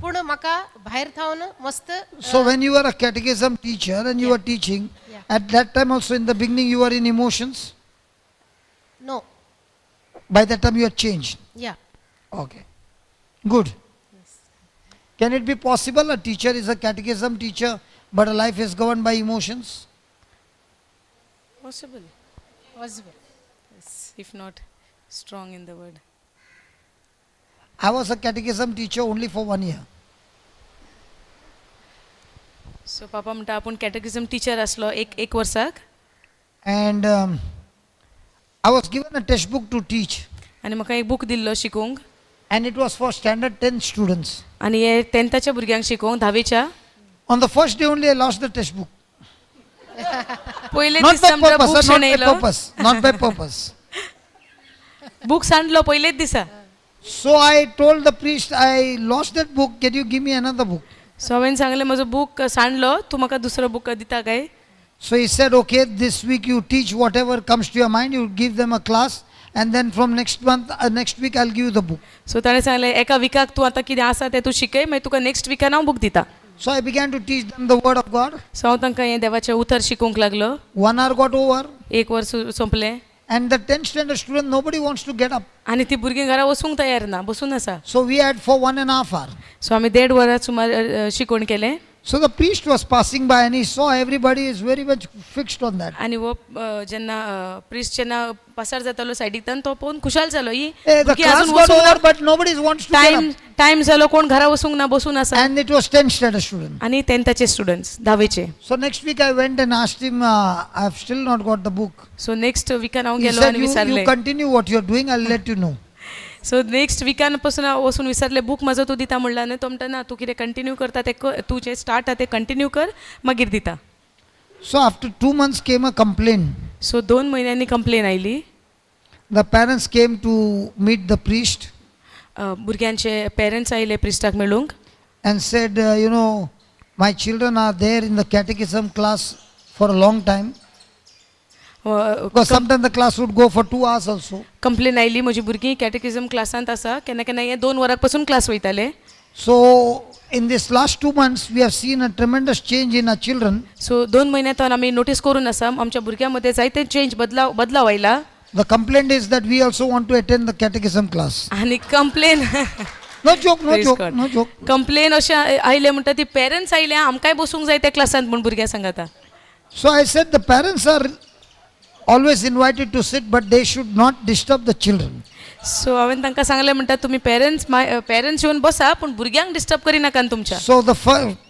पूण म्हाका भायर थावन मस्त. So when you were a catechism teacher and you were teaching, at that time also in the beginning you were in emotions? No. By that time you had changed? Yeah. Okay. Good. Can it be possible a teacher is a catechism teacher, but a life is governed by emotions? Possible. Possible. If not strong in the word. I was a catechism teacher only for 1 year. So पापा म्हणटा आपूण कॅटेकिझम teacher आसलो एक एक वर्साक. And I was given a textbook to teach. आनी म्हाका एक book दिल्लो शिकूंक. And it was for standard 10 students. आनी हे तेंथाच्या भुरग्यांक शिकोवंक धावेच्या. On the first day only I lost the textbook. पयले Not दिसा by आमकां purpose, book not by शेणयलो. Purpose, not by purpose. Book सांडलो पयलेच दिसा. So I told the priest, I lost that book, can you give me another book? So हांवें सांगलें म्हजो book सांडलो, तूं म्हाका दुसरो बूक दिता काय? So he said, okay, this week you teach whatever comes to your mind, you give them a class, and then from next month, next week I'll give you the book. So ताणें सांगलें एका विकाक तूं आतां कितें आसा तें तूं शिकय, मागीर तुका नेक्स्ट विकान हांव बूक दिता. So I began to teach them the word of God. So हांव तांकां हें देवाचें उतर शिकोवंक लागलो. 1 hour got over, एक वर सोंपलें. And the 10th standard student, nobody wants to get up. आनी ती भुरगीं घरा वचूंक तयार ना, बसून आसा. So we had for 1.5 hour. So आमी देड वरां सुमार शिकवण केलें. So the priest was passing by and he saw everybody is very much fixed on that. आनी हो जेन्ना प्रिस्ट जेन्ना पासार जातालो सायडींतल्यान तो पळोवन खुशाल जालो ही Eh, the भुरगीं class अजून got वचूंक ना. over, but nobody wants to get time up. Time जालो, कोण घरा वचूंक ना, बसून आसा. And it was 10th standard student. आनी तेंथाचे स्टुडंट्स धावेचे. So next week I went and asked him, I've still not got the book. So next विकान हांव He गेलो said, आनी you विचारलें. Continue what you're doing, I'll let you know. So next विकान पासून हांव वचून विचारलें बूक म्हाजो तूं दिता म्हणला न्हय, तो म्हणटा ना, तूं कितें कंटिन्यू करता तें कर, तूं जें स्टार्ट आहा तें कंटिन्यू कर, मागीर दिता. So after 2 months came a complaint. So दोन म्हयन्यांनी कंप्लेन आयली. The parents came to meet the priest भुरग्यांचे पेरंट्स आयले प्रिस्टाक मेळूंक. And said, my children are there in the catechism class for a long time. Because sometimes the class would go for 2 hours also. Complain आयली म्हजी भुरगीं कॅटेकिझम क्लासांत आसा, केन्ना केन्ना हे दोन वरां पासून क्लास वयताले. So in this last 2 months, we have seen a tremendous change in our children. So दोन म्हयन्यांत आमी नोटीस करून आसा आमच्या भुरग्यां मदें जायते चेंज बदलाव बदलाव आयला. The complaint is that we also want to attend the catechism class. आनी complain No joke, no joke, no joke. Complain अशें आयलें म्हणटा ती पेरंट्स आयले आमकांय बसूंक जाय त्या क्लासांत म्हूण भुरग्यां सांगता. So I said the parents are always invited to sit, but they should not disturb the children. So हांवें तांकां सांगलें म्हणटा तुमी पेरंट्स पेरंट्स येवन बसा पूण भुरग्यांक डिस्टर्ब करिनाका तुमच्या. So the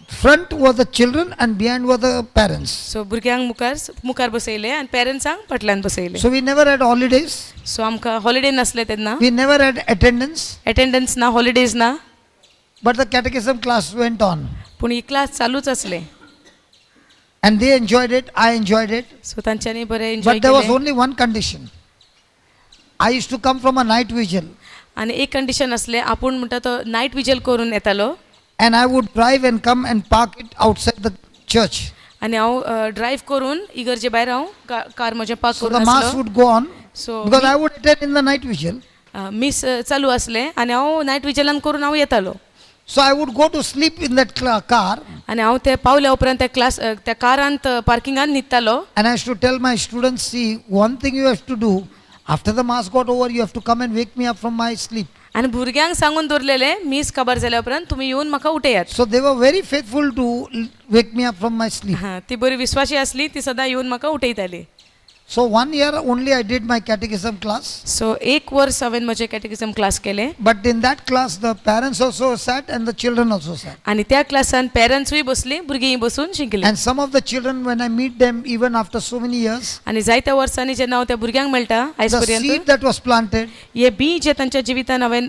front were the children and behind were the parents. So भुरग्यांक मुखार मुखार बसयले आनी पेरंट्सांक फाटल्यान बसयले. So we never had holidays. So आमकां हॉलिडे नासले तेन्ना. We never had attendance. Attendance ना, हॉलिडेज ना. But the catechism class went on. पूण ही क्लास चालूच आसले. And they enjoyed it. I enjoyed it. So तांच्यांनी बरें enjoy But there was केलें. Only one condition. I used to come from a night vigil आनी एक condition आसलें, आपूण म्हणटा तो नायट विजल करून येतालो. And I would drive and come and park it outside the church. आनी हांव ड्रायव्ह करून इगर्जे भायर हांव कार म्हजें पार्क So करून the mass आसलो. Would go on so because I would attend in the night vigil. मीस चालू आसलें आनी हांव नायट विजलान करून हांव येतालो. So I would go to sleep in that car आनी हांव ते पावल्या उपरांत त्या क्लास त्या कारांत पार्किंगान न्हिदतालो. And I used to tell my students, see, one thing you have to do, after the mass got over, you have to come and wake me up from my sleep. आनी भुरग्यांक सांगून दवरलेलें मीस काबार जाल्या उपरांत तुमी येवन म्हाका उठयात. So they were very faithful to wake me up from my sleep. हां, ती बरी विस्वाशी आसली, ती सदां येवन म्हाका उठयताली. So one year only I did my catechism class. So एक वर्स हांवें म्हजें कॅटेकिझम क्लास केलें. But in that class, the parents also sat and the children also sat. आनी त्या क्लासान पेरंट्सूय बसलीं, भुरगींय बसून शिकलीं. And some of the children, when I meet them, even after so many years, आनी जायत्या वर्सांनी जेन्ना हांव त्या भुरग्यांक मेळटा आयज the पर्यंत seed that was planted हे बी जे तांच्या जिवितान हांवें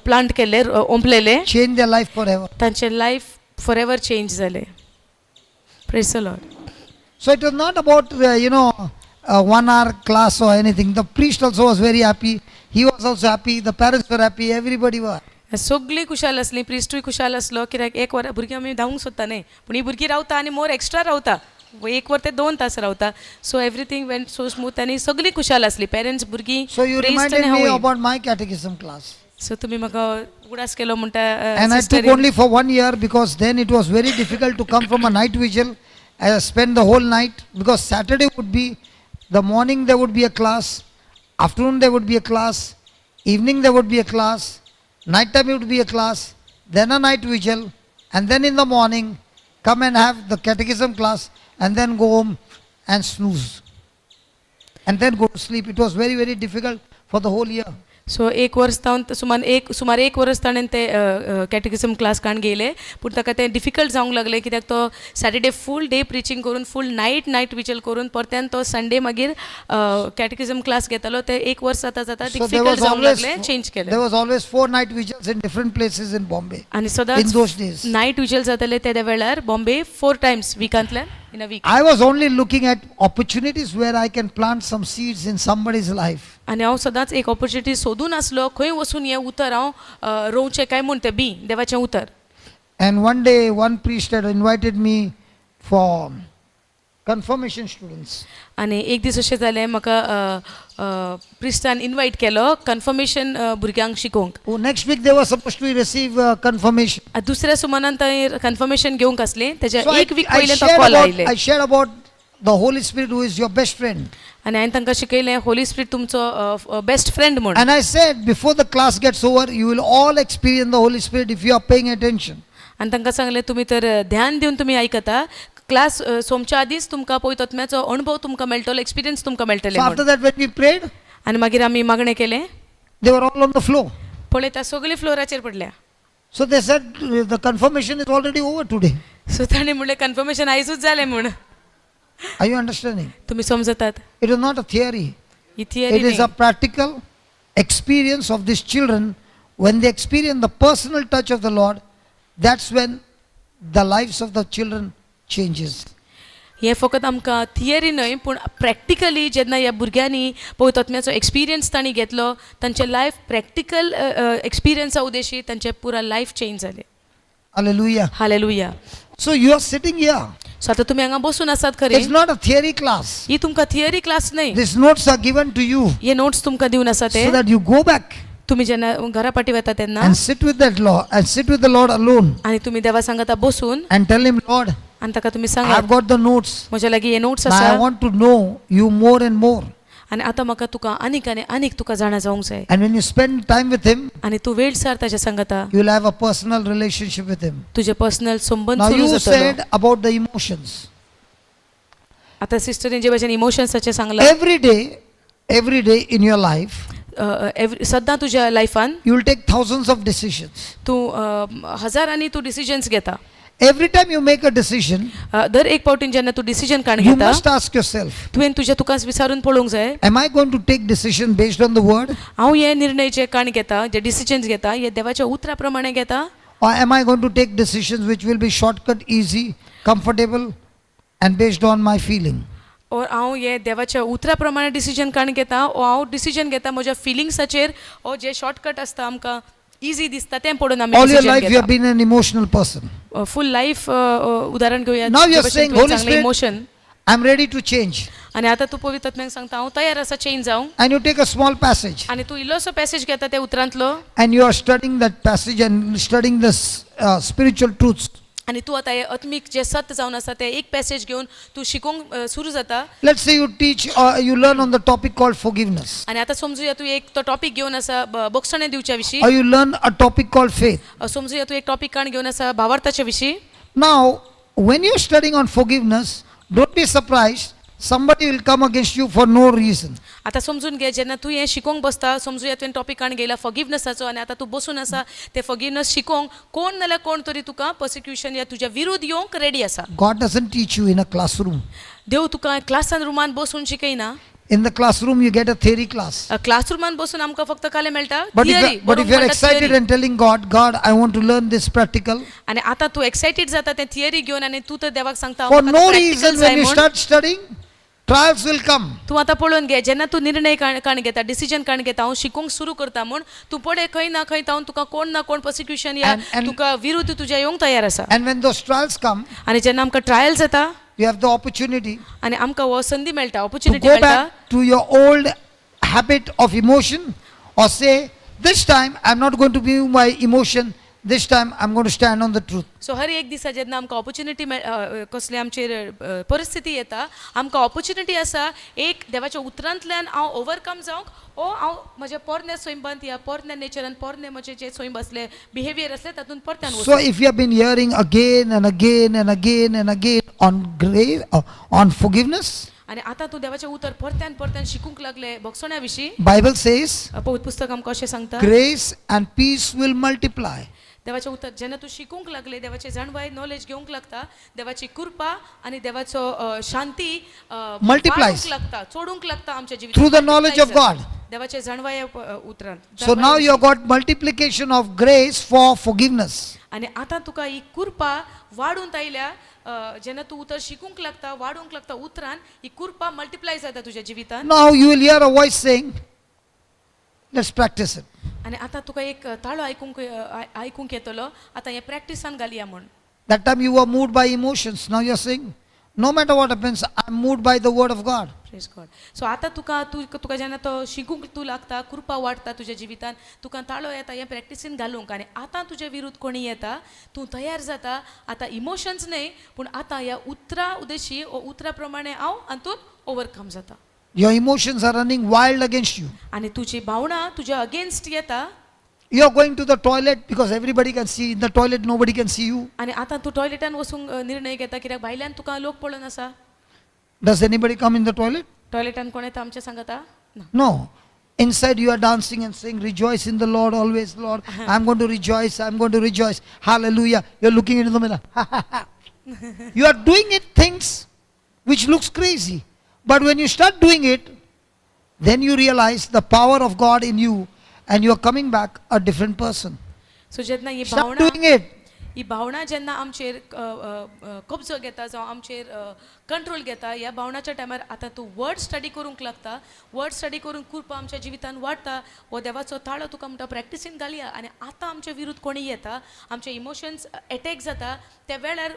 प्लांट केल्ले, ओंपलेले, changed their life forever. तांचें लायफ फॉर एवर चेंज जालें. Praise the Lord. So it was not about, a 1 hour class or anything. The priest also was very happy. He was also happy. The parents were happy. Everybody were. सगळीं खुशाल आसलीं, प्रिस्टूय खुशाल आसलो, कित्याक एक वर भुरगीं आमी धांवूंक सोदता न्ही, पूण ही भुरगीं रावता आनी मोर एक्स्ट्रा रावता, एक वर ते 2 तास रावता. So everything went so smooth आनी सगळीं खुशाल आसलीं, पेरंट्स, भुरगीं, So you priest reminded आनी me हांवूय. About my catechism class. So तुमी म्हाका उगडास केलो म्हणटा. And I took only for one year because then it was very difficult to come from a night vigil. I spent the whole night because Saturday would be, the morning there would be a class, afternoon there would be a class, evening there would be a class, night time it would be a class, then a night vigil, and then in the morning come and have the catechism class and then go home and snooze. And then go to sleep. It was very, very difficult for the whole year. So एक वर्स जावन सुमार एक वर्स ताणें ते कॅटेकिजम class काण घेयले, पूण ताका तें डिफिकल्ट जावंक लागलें, कित्याक तो सॅटर्डे फूल डे प्रिचींग करून, फूल नायट नायट विचल करून, परत्यान तो संडे मागीर कॅटेकिजम क्लास घेतालो. ते एक वर्स जाता जाता So there difficult was जावंक always लागलें, चेंज केलें. There was always four night vigils in different places in Bombay. आनी In सदांच those days. Night विजल जाताले त्या वेळार बॉम्बे, फोर टायम्स विकांतल्यान, in a week. I was only looking at opportunities where I can plant some seeds in somebody's life. आनी हांव सदांच एक ऑपॉर्च्युनिटी सोदून आसलो, खंय वचून हें उतर हांव रोवचें काय म्हूण, तें बी देवाचें उतर. And one day, one priest had invited me for confirmation students. आनी एक दीस अशें जालें, म्हाका प्रिस्टान इनवायट केलो कन्फर्मेशन भुरग्यांक शिकोवंक. Oh, next week they were supposed to receive confirmation. दुसऱ्या सुमानान थंय कन्फर्मेशन घेवंक आसलें, तेज्या So एक वीक I पयलें तो shared call about, आयले. I shared about the Holy Spirit who is your best friend. आनी हांवें तांकां शिकयलें, होली स्पिरीट तुमचो बेस्ट फ्रेंड म्हूण. And I said, before the class gets over, you will all experience the Holy Spirit if you are paying attention. आनी तांकां सांगलें, तुमी तर ध्यान दिवन तुमी आयकता, क्लास सोमच्या आदींच तुमकां पवित्र आत्म्याचो अणभव तुमकां मेळटलो, एक्सपिरियन्स तुमकां मेळटलें So after म्हूण. That, when we prayed, आनी मागीर आमी मागणें केलें. they were all on the floor. पळयता सगळी फ्लोराचेर पडल्या. So they said, the confirmation is already over today." So ताणें म्हणलें, कन्फर्मेशन आयजूच जालें म्हूण. Are you understanding? तुमी समजतात? It is not a theory. He theory It is a practical experience of these children. When they experience the personal touch of the Lord, that's when the lives of the children changes. हें फकत आमकां theory न्हय, पूण practically जेन्ना ह्या भुरग्यांनी पवित्र आत्म्याचो एक्सपिरियन्स तांणी घेतलो, तांचे लायफ प्रॅक्टिकल एक्सपिरियन्सा उद्देशी तांचें पुरा लायफ चेंज जालें. Hallelujah. Hallelujah. So you are sitting here. So आतां तुमी हांगा बसून आसात खरें. It's not a theory class. ही तुमकां थियरी क्लास न्हय. These notes are given to you हे नोट्स तुमकां दिवन आसा ते so that you go back तुमी जेन्ना घरा पाटी वता तेन्ना and sit with that law and sit with the Lord alone आनी तुमी देवा सांगाता बसून and tell him, "Lord, आनी ताका तुमी सांगात, I've got the notes. म्हज्या लागीं हे नोट्स Now I आसा want to know you more and more." आनी आतां म्हाका तुका आनीक आनी आनीक तुका जाणा जावंक जाय. And when you spend time with him, आनी तूं वेळ सार ताच्या सांगाता, you will have a personal relationship with him. तुजें पर्सनल संबंद Now सुरू you जातलो. said about the emotions. आतां सिस्टरीन जे भाशेन इमोशन्साचें सांगलां. Every day in your life, every सद्दां तुज्या लायफान you will take thousands of decisions. तूं हजारांनी तूं डिसिजन्स घेता. Every time you make a decision, दर एक फावटीन जेन्ना तूं डिसिजन काण you घेता, must ask yourself, तुवें तुज्या तुकाच विचारून पळोवंक जाय, am I going to take decision based on the word हांव हे निर्णय जे काण घेता, जे डिसिजन्स घेता, हे देवाच्या उतरा प्रमाणे घेता, or am I going to take decisions which will be shortcut, easy, comfortable and based on my feeling? Or हांव हे देवाच्या उतरा प्रमाणे डिसिजन काण घेता, ओ हांव डिसिजन घेता म्हज्या फिलिंग्साचेर, ओ जे शॉर्टकट आसता, आमकां इजी दिसता तें पळोवन आमी All your decision life you have घेता. Been an emotional person. Full life उदाहरण घेवया. Now you are saying, "Holy Spirit, emotion I'm ready to change." आनी आतां तूं पवित्र आत्म्याक सांगता, हांव तयार आसा चेंज जावंक. And you take a small passage आनी तूं इल्लोसो पॅसेज घेता त्या उतरांतलो and you are studying that passage and studying the spiritual truths. आनी तूं आतां हें आत्मीक जें सत जावन आसा तें एक पॅसेज घेवन तूं शिकोवंक सुरू जाता. Let's say you teach or you learn on the topic called forgiveness, आनी आतां समजुया तूं एक तो टॉपीक घेवन आसा बक्षणें दिवच्या विशीं, or you learn a topic called faith. समजुया तूं एक टॉपीक काण घेवन आसा भावार्थाच्या विशीं. Now, when you're studying on forgiveness, don't be surprised. Somebody will come against you for no reason. आतां समजून घे, जेन्ना तूं हें शिकोवंक बसता, समजुया तुवें टॉपीक काण घेयला फॉरगिवनसाचो आनी आतां तूं बसून आसा तें फॉरगिवनस शिकोवंक, कोण नाल्यार कोण तरी तुका पर्सिक्युशन या तुज्या विरुद्ध येवंक रेडी आसा. God doesn't teach you in a classroom. देव तुका क्लासान रुमान बसून शिकयना. In the classroom, you get a theory class. क्लासरुमान बसून आमकां फक्त कालें मेळटा But if, theory. But if you're excited and telling God, "God, I want to learn this practical," आनी आतां तूं एक्सायटेड जाता तें थियरी घेवन आनी तूं तर देवाक सांगता, for "म्हाका no practical reason, जाय when you म्हूण. start studying, Trials will come. तूं आतां पळोवन घे जेन्ना तूं निर्णय काण घेता डिसिजन काण घेता हांव शिकूंक सुरू करता म्हूण तूं पळय खंय ना खंय तावन तुका कोण ना कोण पर्सिक्युशन या तुका विरुद्ध तुज्या येवंक तयार आसा. And when those trials come, आनी जेन्ना आमकां ट्रायल्स येता you have the opportunity आनी आमकां हो संदी मेळटा to opportunity go मेळटा back to your old habit of emotion or say, this time I'm not going to be my emotion, this time I'm going to stand on the truth. So हर एक दिसा जेन्ना आमकां opportunity कसली आमचेर परिस्थिती येता आमकां ऑपॉर्च्युनिटी आसा एक देवाच्या उतरांतल्यान हांव ओवरकम जावंक ओ हांव म्हज्या पोरण्या सैंबांत या पोरण्या नेचरान पोरणे म्हजे जे सैंब आसले बिहेवियर आसले तातूंत परत्यान So वचूं. if you have been hearing again and again and again and again on grace, on forgiveness, आनी आतां तूं देवाचें उतर परत्यान परत्यान शिकूंक लागले भोगसण्या विशीं. Bible says पवित्र पुस्तक आमकां अशें सांगता grace and peace will multiply. देवाचें उतर जेन्ना तूं शिकूंक लागले देवाचें जाणवाय नॉलेज घेवंक लागता देवाची कृपा आनी देवाचो शांती Multiplies. वाडूंक लागता चडूंक लागता आमच्या जिवितांत. Through the knowledge of God. देवाचे जाणवाय उतरान. So now you have got multiplication of grace for forgiveness. आनी आतां तुका ही कृपा वाडून आयल्या जेन्ना तूं उतर शिकूंक लागता वाडूंक लागता उतरान ही कृपा मल्टिप्लाय जाता तुज्या जिवितान. Now you will hear a voice saying, let's practice it. आनी आतां तुका एक ताळो आयकूंक आयकूंक येतलो आतां हें प्रॅक्टिसान घालया म्हूण. That time you were moved by emotions. Now you are saying, no matter what happens, I am moved by the word of God. Praise God. So आतां तुका तूं तुका जेन्ना तो शिकूंक तूं लागता कृपा वाडटा तुज्या जिवितान तुका ताळो येता हें प्रॅक्टिसीन घालूंक आनी आतां तुजे विरुद्ध कोणी येता तूं तयार जाता आतां इमोशन्स न्हय पूण आतां ह्या उतरां उदेशी ओ उतरां प्रमाणे हांव हातूंत ओवरकम जाता. Your emotions are running wild against you. आनी तुजी भावनां तुज्या अगेन्स्ट येता. You are going to the toilet because everybody can see. In the toilet, nobody can see you. आनी आतां तूं टॉयलेटान वचूंक निर्णय घेता कित्याक भायल्यान तुका लोक पळोवन आसा. Does anybody come in the toilet? टॉयलेटान कोण येता आमच्या सांगता ना. No. Inside you are dancing and saying, rejoice in the Lord always, Lord. I'm going to rejoice. I'm going to rejoice. Hallelujah. You're looking into the mirror. You are doing it things which looks crazy. But when you start doing it, then you realize the power of God in you and you are coming back a different person. So जेन्ना ही Start भावनां doing it. ही भावनां जेन्ना आमचेर कब्जो घेता जावं आमचेर control घेता ह्या भावनाच्या टायमार आतां तूं वर्ड स्टडी करूंक लागता. वर्ड स्टडी करून कृपा आमच्या जिवितान वाडटा. हो देवाचो ताळो तुका म्हणटा प्रॅक्टिसीन घालया आनी आतां आमच्या विरुद्ध कोणी येता आमचे इमोशन्स एटॅक जाता त्या वेळार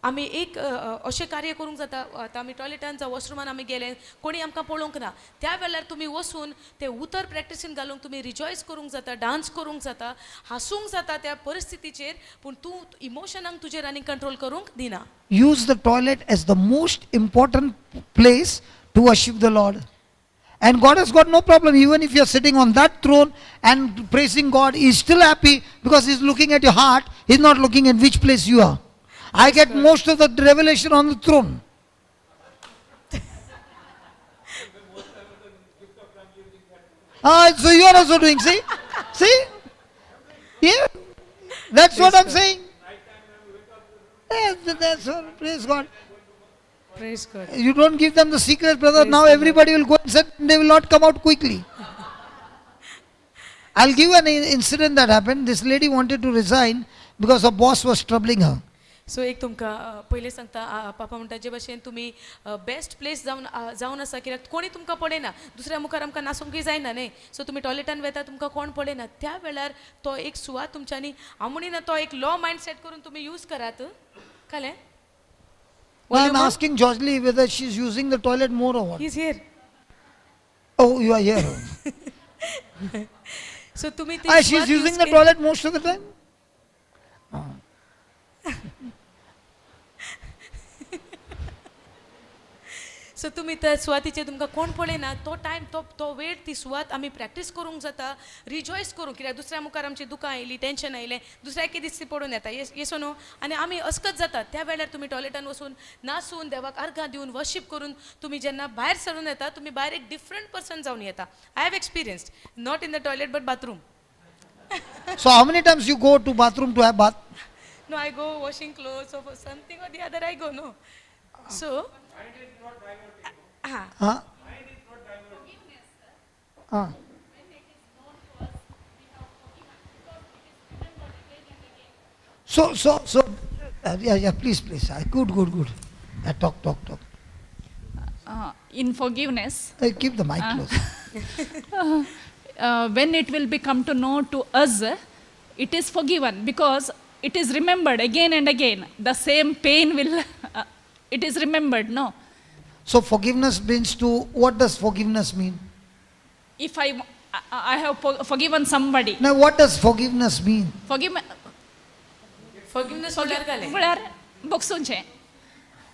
आमी एक अशें कार्य करूंक जाता. आतां आमी टॉयलेटान जावं वॉशरुमान आमी गेले कोणी आमकां पळोवंक ना त्या वेळार तुमी वचून ते उतर प्रॅक्टिसीन घालूंक तुमी रिजॉयस करूंक जाता डांस करूंक जाता हांसूंक जाता त्या परिस्थितीचेर पूण तूं इमोशनांक तुजेर आनी कंट्रोल करूंक दिना. Use the toilet as the most important place to worship the Lord. And God has got no problem. Even if you are sitting on that throne and praising God, He is still happy because He is looking at your heart. He is not looking at which place you are. I get most of the revelation on the throne. So you are also doing, see? See? Yeah? That's what I'm saying. Yes, that's what, praise God. Praise God. You don't give them the secret, brother. Praise Now the Lord. everybody will go and sit and they will not come out quickly. I'll give an incident that happened. This lady wanted to resign because her boss was troubling her. So एक तुमकां पयलें सांगता पापा म्हणटा जे भशेन तुमी best place जावन जावन आसा कित्याक कोणी तुमकां पळयना दुसऱ्या मुखार आमकां नासूंकय जायना न्हय. सो तुमी टॉयलेटान वेता तुमकां कोण पळयना त्या वेळार तो एक सुवात तुमच्यांनी हांव म्हणिना तो एक लॉ मायंड सेट करून तुमी यूज करात कळ्ळें. Now I'm asking Josley whether she's using the toilet more or what. He is here. Oh, you are here. So तुमी ती Ah, she's सुवात using use the केली. toilet most of the time? So तुमी त्या सुवातीचेर तुमकां कोण पळयना तो टायम तो तो वेळ ती सुवात आमी प्रॅक्टीस करूंक जाता रिजॉयस करूंक कित्याक दुसऱ्या मुखार आमची दुकां आयली टेंशन आयलें दुसऱ्याक दिसती पडून येता येसो न्हू आनी आमी अस्कत जाता त्या वेळार तुमी टॉयलेटान वचून नासून देवाक अर्घां दिवन वर्शीप करून तुमी जेन्ना भायर सरून येता तुमी भायर एक डिफरंट पर्सन जावन येता. I have experienced not in the toilet but bathroom. So how many times you go to bathroom to have bath? No, I go washing clothes or for something or the other I go, no. So, Huh? Huh. So, yeah, yeah, please, please. Good, good, good. Yeah, talk, talk, talk. In forgiveness, Keep the mic close. When it will become to know to us, it is forgiven because it is remembered again and again. The same pain will, it is remembered, no? So forgiveness means to, what does forgiveness mean? If I have forgiven somebody, Now what does forgiveness mean? forgive, Forgiveness म्हणल्यार काय? म्हळ्यार बगसूचें.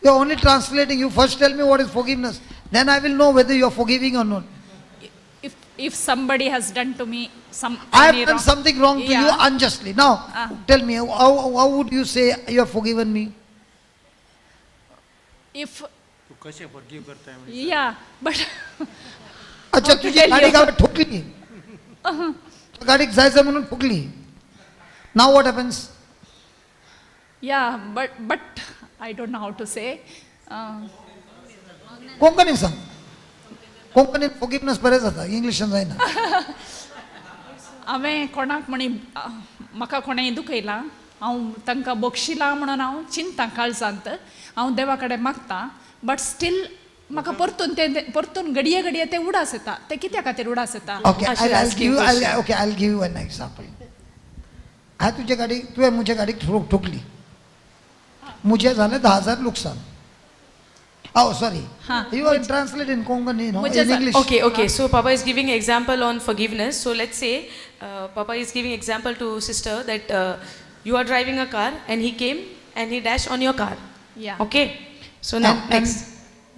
You are only translating. You first tell me what is forgiveness. Then I will know whether you are forgiving or not. If somebody has done to me some I have any done wrong- something wrong to you Yeah. unjustly. Now, tell me, how would you say you have forgiven me? If तू कशें forgive करताय म्हणजे? Yeah, but अच्छा How to तुझी tell गाडी you? गावात ठोकली, गाडीत जायचं म्हणून ठोकली. Now what happens? Yeah, but I don't know how to say. Konkani सांग. कोंकणीत फॉरगिव्हनेस बरें जाता, इंग्लिशान जायना. हांवें कोणाक म्हणी म्हाका कोणें दुखयलां, हांव तांकां बक्षिलां म्हणून हांव चिंता काळजांत, हांव देवा कडेन मागता, बट स्टील म्हाका परतून तें परतून घडये घडये तें उडास येता. तें कित्या खातीर उडास येता? Okay, I should I'll ask give you you, I'll, question. okay, I'll give you an example. हांवें तुजे गाडीक, तुवें म्हज्या गाडीक ठोकली, म्हजें जालें 10,000 लुकसान. Oh, sorry. You are translate in Konkani, no? म्हजें In English. Okay. So Papa is giving example on forgiveness. So let's say Papa is giving example to sister that you are driving a car and he came and he dashed on your car. Yeah. Okay. So now And next.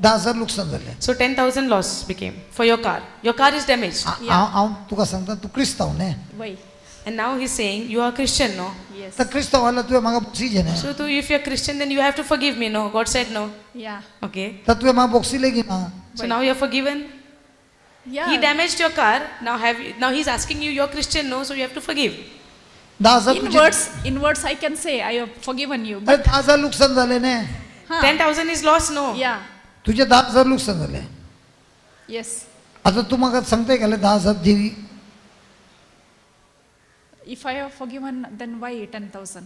10,000 लुकसान जालें. So 10,000 loss became for your car. Your car is damaged. हांव हांव तुका सांगता, तूं क्रिस्तांव न्ही? वय. And now he's saying you are Christian, no? Yes. तर क्रिस्तांव जाल्यार तुवें म्हाका बोक्सीचें न्ही? So to, if you are Christian, then you have to forgive me, no? God said no. Yeah. Okay. तर तुवें म्हाका बोक्सिलें की ना? So now you are forgiven. Yeah. He damaged your car. Now have you, now he's asking you, you're Christian, no? So you have to forgive. 10,000 In तुजे words, in words I can say I have forgiven you. अरे 10,000 लुकसान जालें न्ही? 10,000 is loss, no? Yeah. तुजें 10,000 लुकसान जालें. Yes. आतां तूं म्हाका सांगताय घालें 10,000 दिवी. If I have forgiven, then why 10,000?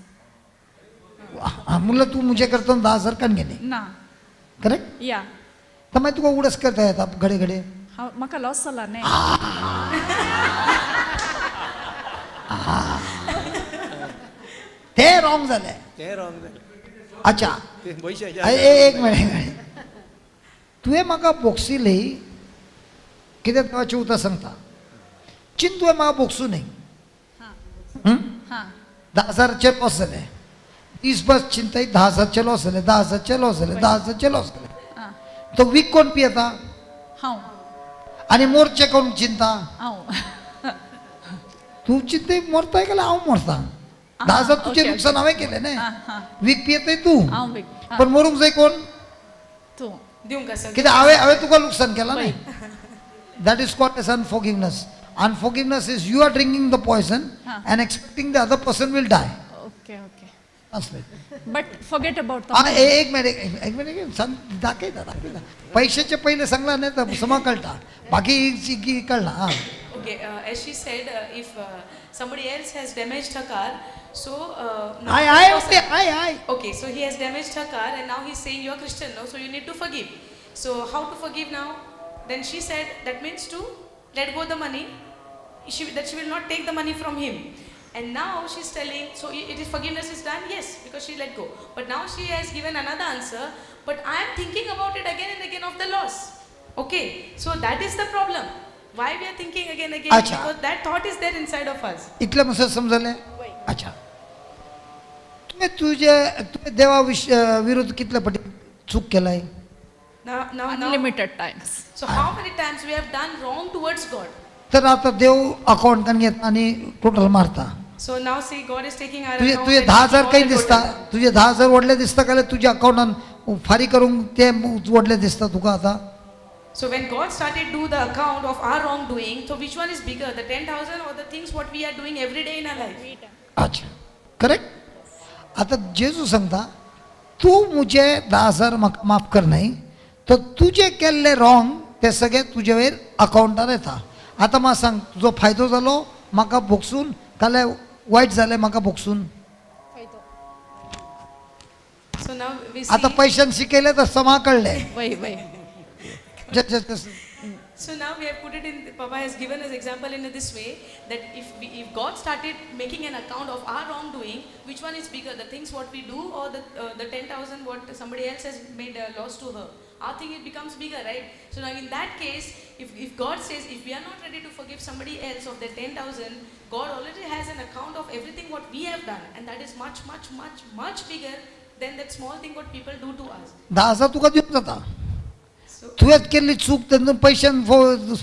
म्हणलं तूं म्हजे करता 10,000 काण गेले. ना. करेक्ट? या. तर मागीर तुका उडस करता येता घडये घडये. हांव म्हाका लॉस जाला न्ही. ते रॉंग जालें. तें रॉंग जालें. अच्छा. ते पयशे एक मिनिट, एक मिनिट. तुवें म्हाका बोक्सिली कितें देवाचें उतर सांगता, चिंत तुवें म्हाका बोक्सूं न्ही. हां. 10,000चे लॉस जाले, 30 बस चिंताय, 10,000चे लॉस जाले, 10,000चे लॉस जाले, 10,000चे लॉस जाले. हां. तो वीक कोण पियेता? हांव. आनी मोरचें कोण चिंता? हांव. तूं चिंतय मोरताय जाल्यार हांव मोरता. 10,000 तुजें ओके, नुकसान हांवें केलें न्ही. हां हां. वीक पियेतय तूं, हांव वीक. पण मरूंक जाय कोण? तूं. दिवंक आसा. कित्याक हांवें हांवें तुका लुकसान केलां न्ही. That is called as unforgiveness. Unforgiveness is you are drinking the poison and expecting the other person will die. Okay okay. Translate. But forget about हा, एक मिनिट, एक मिनिट, सांग, दाखयता दाखयता. पैशाचे पहिले सांगला नाही तर समा कळटा, बाकी कळना. हां. Okay, as she said, if somebody else has damaged her car, so now I that I person- I I Okay, so he has damaged her car and now he's saying you're Christian, no? So you need to forgive. So how to forgive now? Then she said that means to let go the money. That she will not take the money from him. And now she's telling, so it is forgiveness is done? Yes, because she let go. But now she has given another answer, but I am thinking about it again and again of the loss. Okay, so that is the problem. Why we are thinking again and again? Acha. Because that thought is there inside of us. इतलें म्हणसर समजलें? अच्छा, तुवें तुजे तुवें देवा विरुद्ध कितले पटी चूक केलाय? Now, now, now. Unlimited times. So how many times we have done wrong towards God? तर आतां देव अकावंटान घेता आनी टोटल मारता. So now see, God is taking our तुजे account तुजे and 10,000 all खंय the दिसता? total. तुजे 10,000 व्हडले दिसता काय तुज्या अकावंटान फारीक करूंक ते व्हडले दिसता तुका आतां? So when God started do the account of our wrongdoing, so which one is bigger, the 10,000 or the things what we are doing every day in our life? अच्छा, करेक्ट. आतां जेजू सांगता, तूं म्हजे 10,000 म्हाका माफ कर न्हय तर तुजें केल्लें रॉंग तें सगळें तुजे वयर अकावंटार येता. आतां म्हाका सांग, तुजो फायदो जालो म्हाका भोगसून काल्यार वायट जालें म्हाका भोगसून? So now we see. आतां पैशान शिकयलें तर समा कळ्ळें. वय वय. Just So now we have put it in, Papa has given us example in this way that if God started making an account of our wrongdoing, which one is bigger, the things what we do or the 10,000 what somebody else has made a loss to her? Our thing it becomes bigger, right? So now in that case, if God says, if we are not ready to forgive somebody else of their 10,000, God already has an account of everything what we have done, and that is much, much, much, much bigger than that small thing what people do to us. 10,000 तुका दिवंक जाता. So तुवें केल्ली चूक तेतून पयशान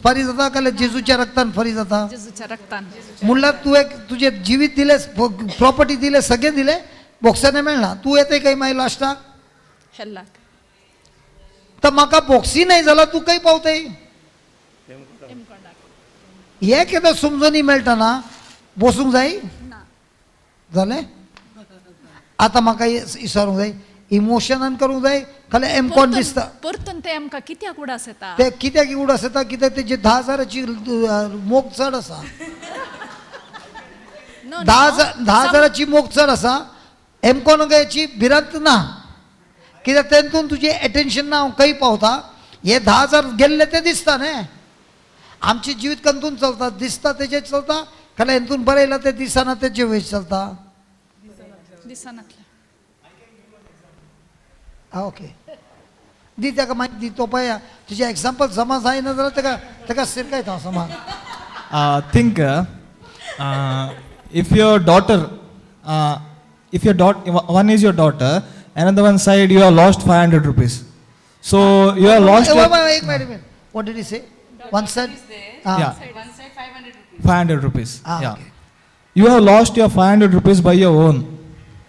फारी जाता काय जेजूच्या रक्तान फारी जाता? जेजूच्या रक्तान. म्हणल्यार तुवें तुजें जिवीत दिलें, प्रॉपर्टी दिलें, सगळें दिलें, बोक्सांनी मेळना. तूं येताय काय मागीर लास्टाक? हेल्लाक. तर म्हाका बोक्सी नाही जाल्यार तूं खंय पावताय? हें केन्ना समजूनी मेळटा ना बसूंक जाय. जालें, आतां म्हाका विचारूंक जाय, इमोशनान करूंक जाय खाली एमकॉन दिसता. परतून ते आमकां कित्याक उडास येता? ते कित्याक उडास येता? कित्याक तेजी 10,000ची मोग चड आसा. No, no. 10,000ची मोग चड आसा, एमकॉन याची भिरांत ना, कित्याक तेतून तुजें एटेन्शन ना. हांव खंय पावता हे 10,000 गेल्ले ते दिसता न्ही. आमचें जिवीत कंतून चलता, दिसता तेजेर चलता, खाली हेतून बरयलां तें दिसना तेजे वयर चलता. दिसनातलें. आं, ओके, दी ताका मागीर दी. तो पळय तुजें एग्जाम्पल समा जायना जाल्यार ताका ताका सिरकायता हांव समा. Think if your daughter, if your daughter, one is your daughter, another one side you have lost 500 rupees. So you have lost your एक minute, what did he say? One side? Yeah. One side 500 rupees. 500 rupees. Ah, yeah. Okay. You have lost your 500 rupees by your own.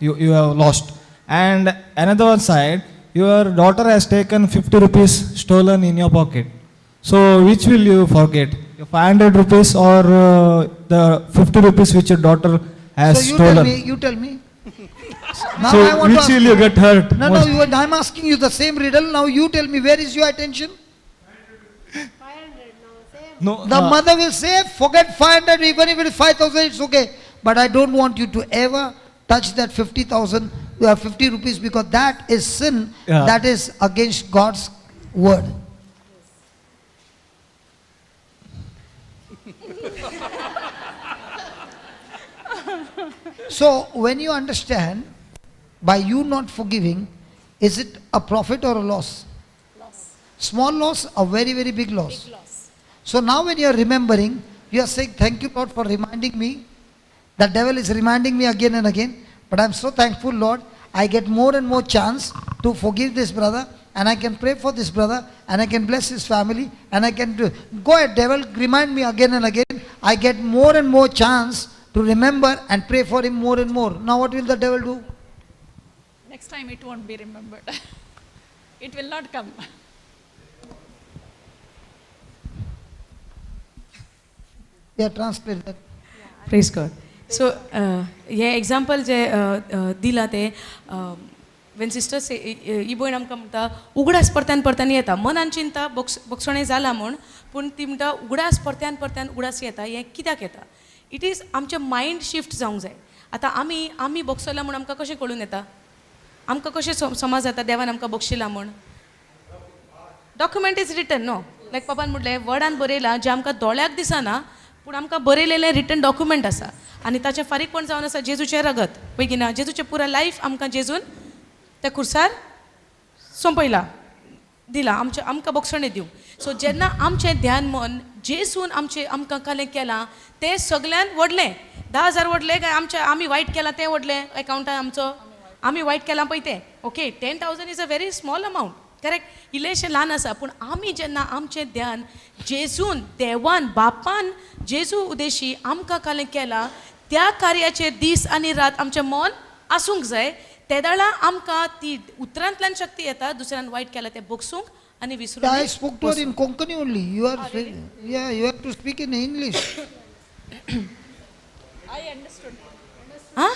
You have lost. And another one side, your daughter has taken 50 rupees stolen in your pocket. So which will you forget? Your 500 rupees or the 50 rupees which your daughter has So you tell stolen? Me, you tell me. Now So I want to which ask will you get hurt No, no, most? you, I'm asking you the same riddle. Now you tell me, where is your attention? No, The mother will say, forget 500, even if it is 5,000, it's okay. But I don't want you to ever touch that 50,000, 50 rupees, because that is sin. Yeah. That is against God's word. So when you understand, by you not forgiving, is it a profit or a loss? Loss. Small loss or very, very big loss? Big loss. So now when you are remembering, you are saying, thank you, Lord, for reminding me. The devil is reminding me again and again. But I'm so thankful, Lord, I get more and more chance to forgive this brother, and I can pray for this brother, and I can bless his family, and I can do. Go ahead, devil, remind me again and again. I get more and more chance to remember and pray for him more and more. Now what will the devil do? Next time it won't be remembered. It will not come. Yeah, translate that. Praise God. So हे example जे दिलां तें, when sister से, ही भयण आमकां म्हणटा उगडास परत्यान परत्यान येता, मनान चिंता बोक्स बोगसणें जालां म्हूण, पूण ती म्हणटा उगडास परत्यान परत्यान उगडास येता, हें कित्याक येता? It is आमचें मायंड शिफ्ट जावंक जाय. आतां आमी आमी बोगसला म्हूण आमकां कशें कळून येता? आमकां कशें समज जाता देवान आमकां बक्षिलां म्हूण? Document is written, no? Like पपान म्हटलें, वर्डान बरयलां जें आमकां दोळ्याक दिसना, पूण आमकां बरयलेलें रिटन डॉक्युमेंट आसा आनी ताचें फारीकपण जावन आसा जेजूचें रगत, पळय की ना? जेजूचें पुराय लायफ आमकां जेजून त्या खुर्सार सोंपयला, दिला आमचें आमकां बक्षणें दिवंक. सो जेन्ना आमचें ध्यान मन जेजून आमचें आमकां कालें केलां तें सगळ्यान व्हडलें. 10,000 व्हडलें काय आमचें आमी वायट केलां तें व्हडलें एकावंटान आमचो आमी वायट केलां पळय तें? Okay, 10,000 is a very small amount, correct? इल्लेशें ल्हान आसा, पूण आमी जेन्ना आमचें ध्यान जेजून देवान बापान जेजू उदेशी आमकां कालें केलां त्या कार्याचेर दीस आनी रात आमचें मन आसूंक जाय, तेदाळा आमकां ती उतरांतल्यान शक्ती येता दुसऱ्यान वायट केलां तें बगसूंक आनी विसरूंक. I spoke to her in Konkani only. You are, yeah, you have to speak in English. I understood. Huh?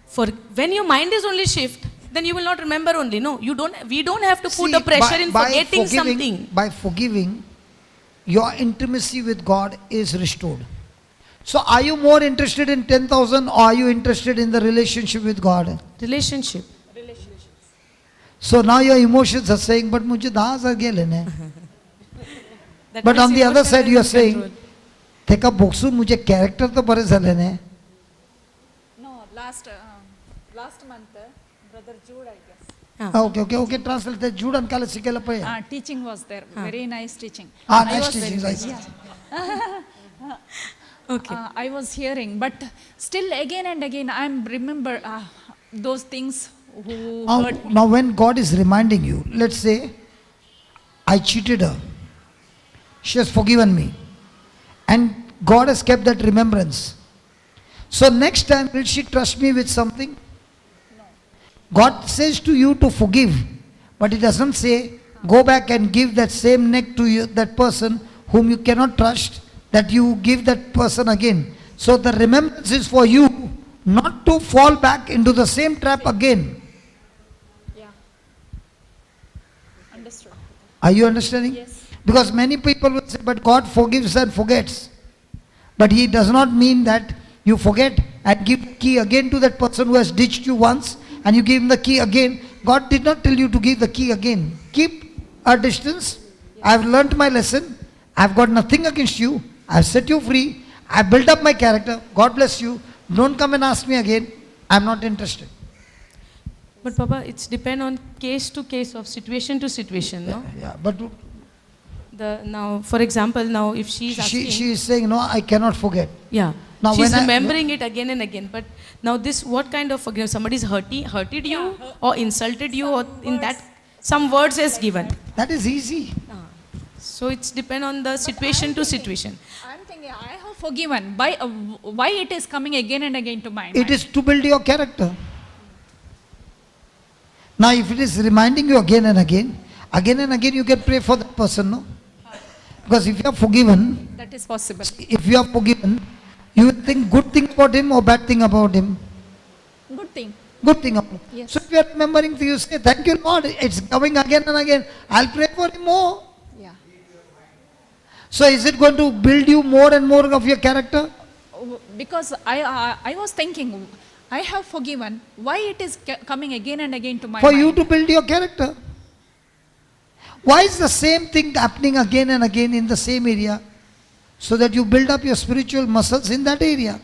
For when your mind is only shift, then you will not remember only. No, you don't. We don't have to put See, a pressure in by forgetting forgiving- something. By forgiving, your intimacy with God is restored. So, are you more interested in 10,000 or are you interested in the relationship with God? Relationship. So now your emotions are saying, but मुझे 10,000 गेले ने. But on the other side you are saying, तेका बोगसून मुझे character तर बरें जालें न्ही. No, last month, Brother Jude, I guess. Okay okay okay, translate ते जूड अंकाला शिकायला पाहिजे. Teaching was there, very nice teaching. Ah, I nice was teaching, nice. Yeah. Okay. I was hearing, but still again and again I am remember those things who Now, hurt me. now when God is reminding you, let's say, I cheated her. She has forgiven me. And God has kept that remembrance. So next time, will she trust me with something? No. God says to you to forgive, but He doesn't say, go back and give that same neck to you, that person whom you cannot trust, that you give that person again. So the remembrance is for you not to fall back into the same trap again. Yeah. Understood. Are you understanding? Yes. Because many people will say, but God forgives and forgets. But He does not mean that you forget and give the key again to that person who has ditched you once and you give him the key again. God did not tell you to give the key again. Keep a distance. I've learnt my lesson. I've got nothing against you. I've set you free. I've built up my character. God bless you. Don't come and ask me again. I'm not interested. But Papa, it's depend on case to case of situation to situation, no? Yeah, but The now, for example, now if she's asking, she is saying, no, I cannot forget. Yeah. Now she's when I- remembering it again and again. But now this, what kind of forgiveness? Somebody's hurted you or insulted you, or in that, some words is given. That is easy. So it's depend on the situation to situation. I'm thinking I have forgiven. Why it is coming again and again to my mind? It is to build your character. Now, if it is reminding you again and again, again and again, you can pray for that person, no? Because if you are forgiven, That is possible. if you are forgiven, you will think good thing about him or bad thing about him. Good thing. Good thing about him. Yes. So if you are remembering, you say, thank you, Lord, it's coming again and again. I'll pray for him more. Yeah. So is it going to build you more and more of your character? Because I was thinking, I have forgiven. Why it is coming again and again to my For mind? you to build your character. Why is the same thing happening again and again in the same area? So that you build up your spiritual muscles in that area.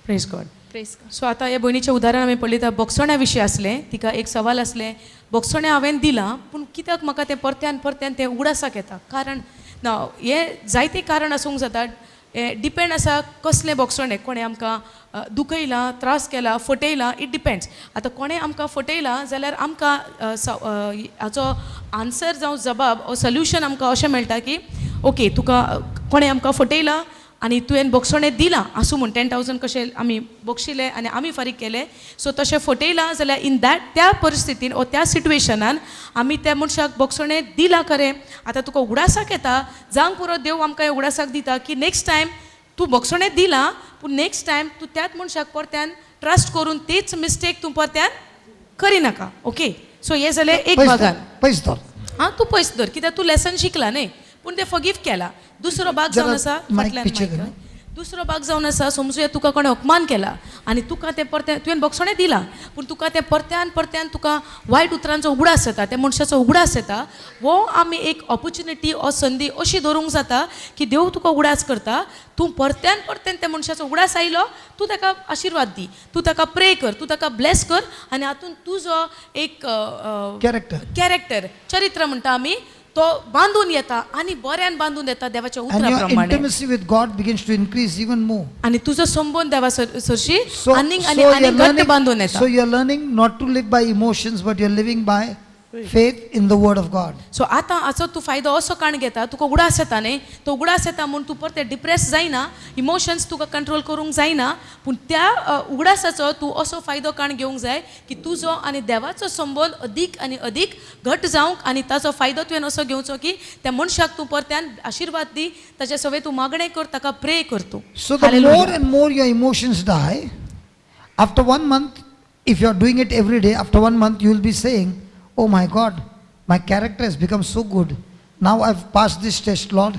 Praise God. Praise God. So आतां ह्या भयणीचें उदाहरण आमी पळयता, बोगसण्या विशीं आसलें, तिका एक सवाल आसलें, बोगसणें हांवें दिलां पूण कित्याक म्हाका तें परत्यान परत्यान तें उगडासाक येता? कारण ना हें जायतें कारण आसूंक जाता, हें डिपेंड आसा कसलें बोगसणें, कोणें आमकां दुखयलां, त्रास केला, फटयलां, it depends. आतां कोणें आमकां फटयलां जाल्यार आमकां हाचो आन्सर जावं जबाब ओ सोल्युशन आमकां अशें मेळटा की ओके, तुका कोणें आमकां फटयलां आनी तुवें बोगसणें दिलां आसूं म्हूण 10,000 कशें आमी बोगशिले आनी आमी फारीक केले, सो तशें फटयलां जाल्यार इन that त्या परिस्थितीन ओ त्या सिट्युएशनान आमी त्या मनशाक बोगसणें दिलां खरें, आतां तुका उगडासाक येता, जावंक पुरो देव आमकां उगडासाक दिता की नेक्स्ट टायम तूं बोगसणें दिलां पूण नेक्स्ट टायम तूं त्याच मनशाक परत्यान ट्रस्ट करून तीच मिस्टेक तूं परत्यान करिनाका. ओके, सो हें जालें एक भागान. पैस धर. आं, तूं पयस धर कित्याक तूं लेसन शिकला न्ही, पूण तें फगीव केला. दुसरो भाग जावन आसा मायक फाटल्यान पिछे मायक. धर. दुसरो भाग जावन आसा, समजुया तुका कोणें अपमान केला आनी तुका तें परतें तुवें बोगसणें दिलां पूण तुका तें परत्यान परत्यान तुका वायट उतरांचो उगडास येता, त्या मनशाचो उगडास येता, हो आमी एक ऑपोर्चुनिटी ओ संदी अशी धरूंक जाता की देव तुका उगडास करता, तूं परत्यान परत्यान त्या मनशाचो उगडास आयलो, तूं ताका आशिर्वाद दी, तूं ताका प्रे कर, तूं ताका ब्लेस कर आनी हातूंत तुजो एक कॅरेक्टर, कॅरेक्टर, चरित्र म्हणटा आमी, तो बांदून येता आनी बऱ्यान बांदून येता देवाच्या And उतरा your प्रमाणे. intimacy with God begins to increase even more. आनी तुजो संबंद देवा सरशी So, आनीक आनी so आनी you're घट्ट learning, बांदून येता. so you're learning not to live by emotions, but you're living by faith in the word of God. So आतां हाचो तूं फायदो असो काण घेता, तुका उगडास येता न्ही, तो उगडास येता म्हूण तूं परतें डिप्रेस जायना, इमोशन्स तुका कंट्रोल करूंक जायना, पूण त्या उगडासाचो तूं असो फायदो काण घेवंक जाय की तुजो आनी देवाचो संबंद अदीक आनी अदीक घट जावंक आनी ताचो फायदो तुवें असो घेवचो की त्या मनशाक तूं परत्यान आशिर्वाद दी, ताच्या सवें तूं मागणें कर, ताका प्रे कर तूं. So the Hallelujah. more and more your emotions die, after 1 month, if you are doing it every day, after 1 month you will be saying, oh my God, my character has become so good. Now I've passed this test, Lord.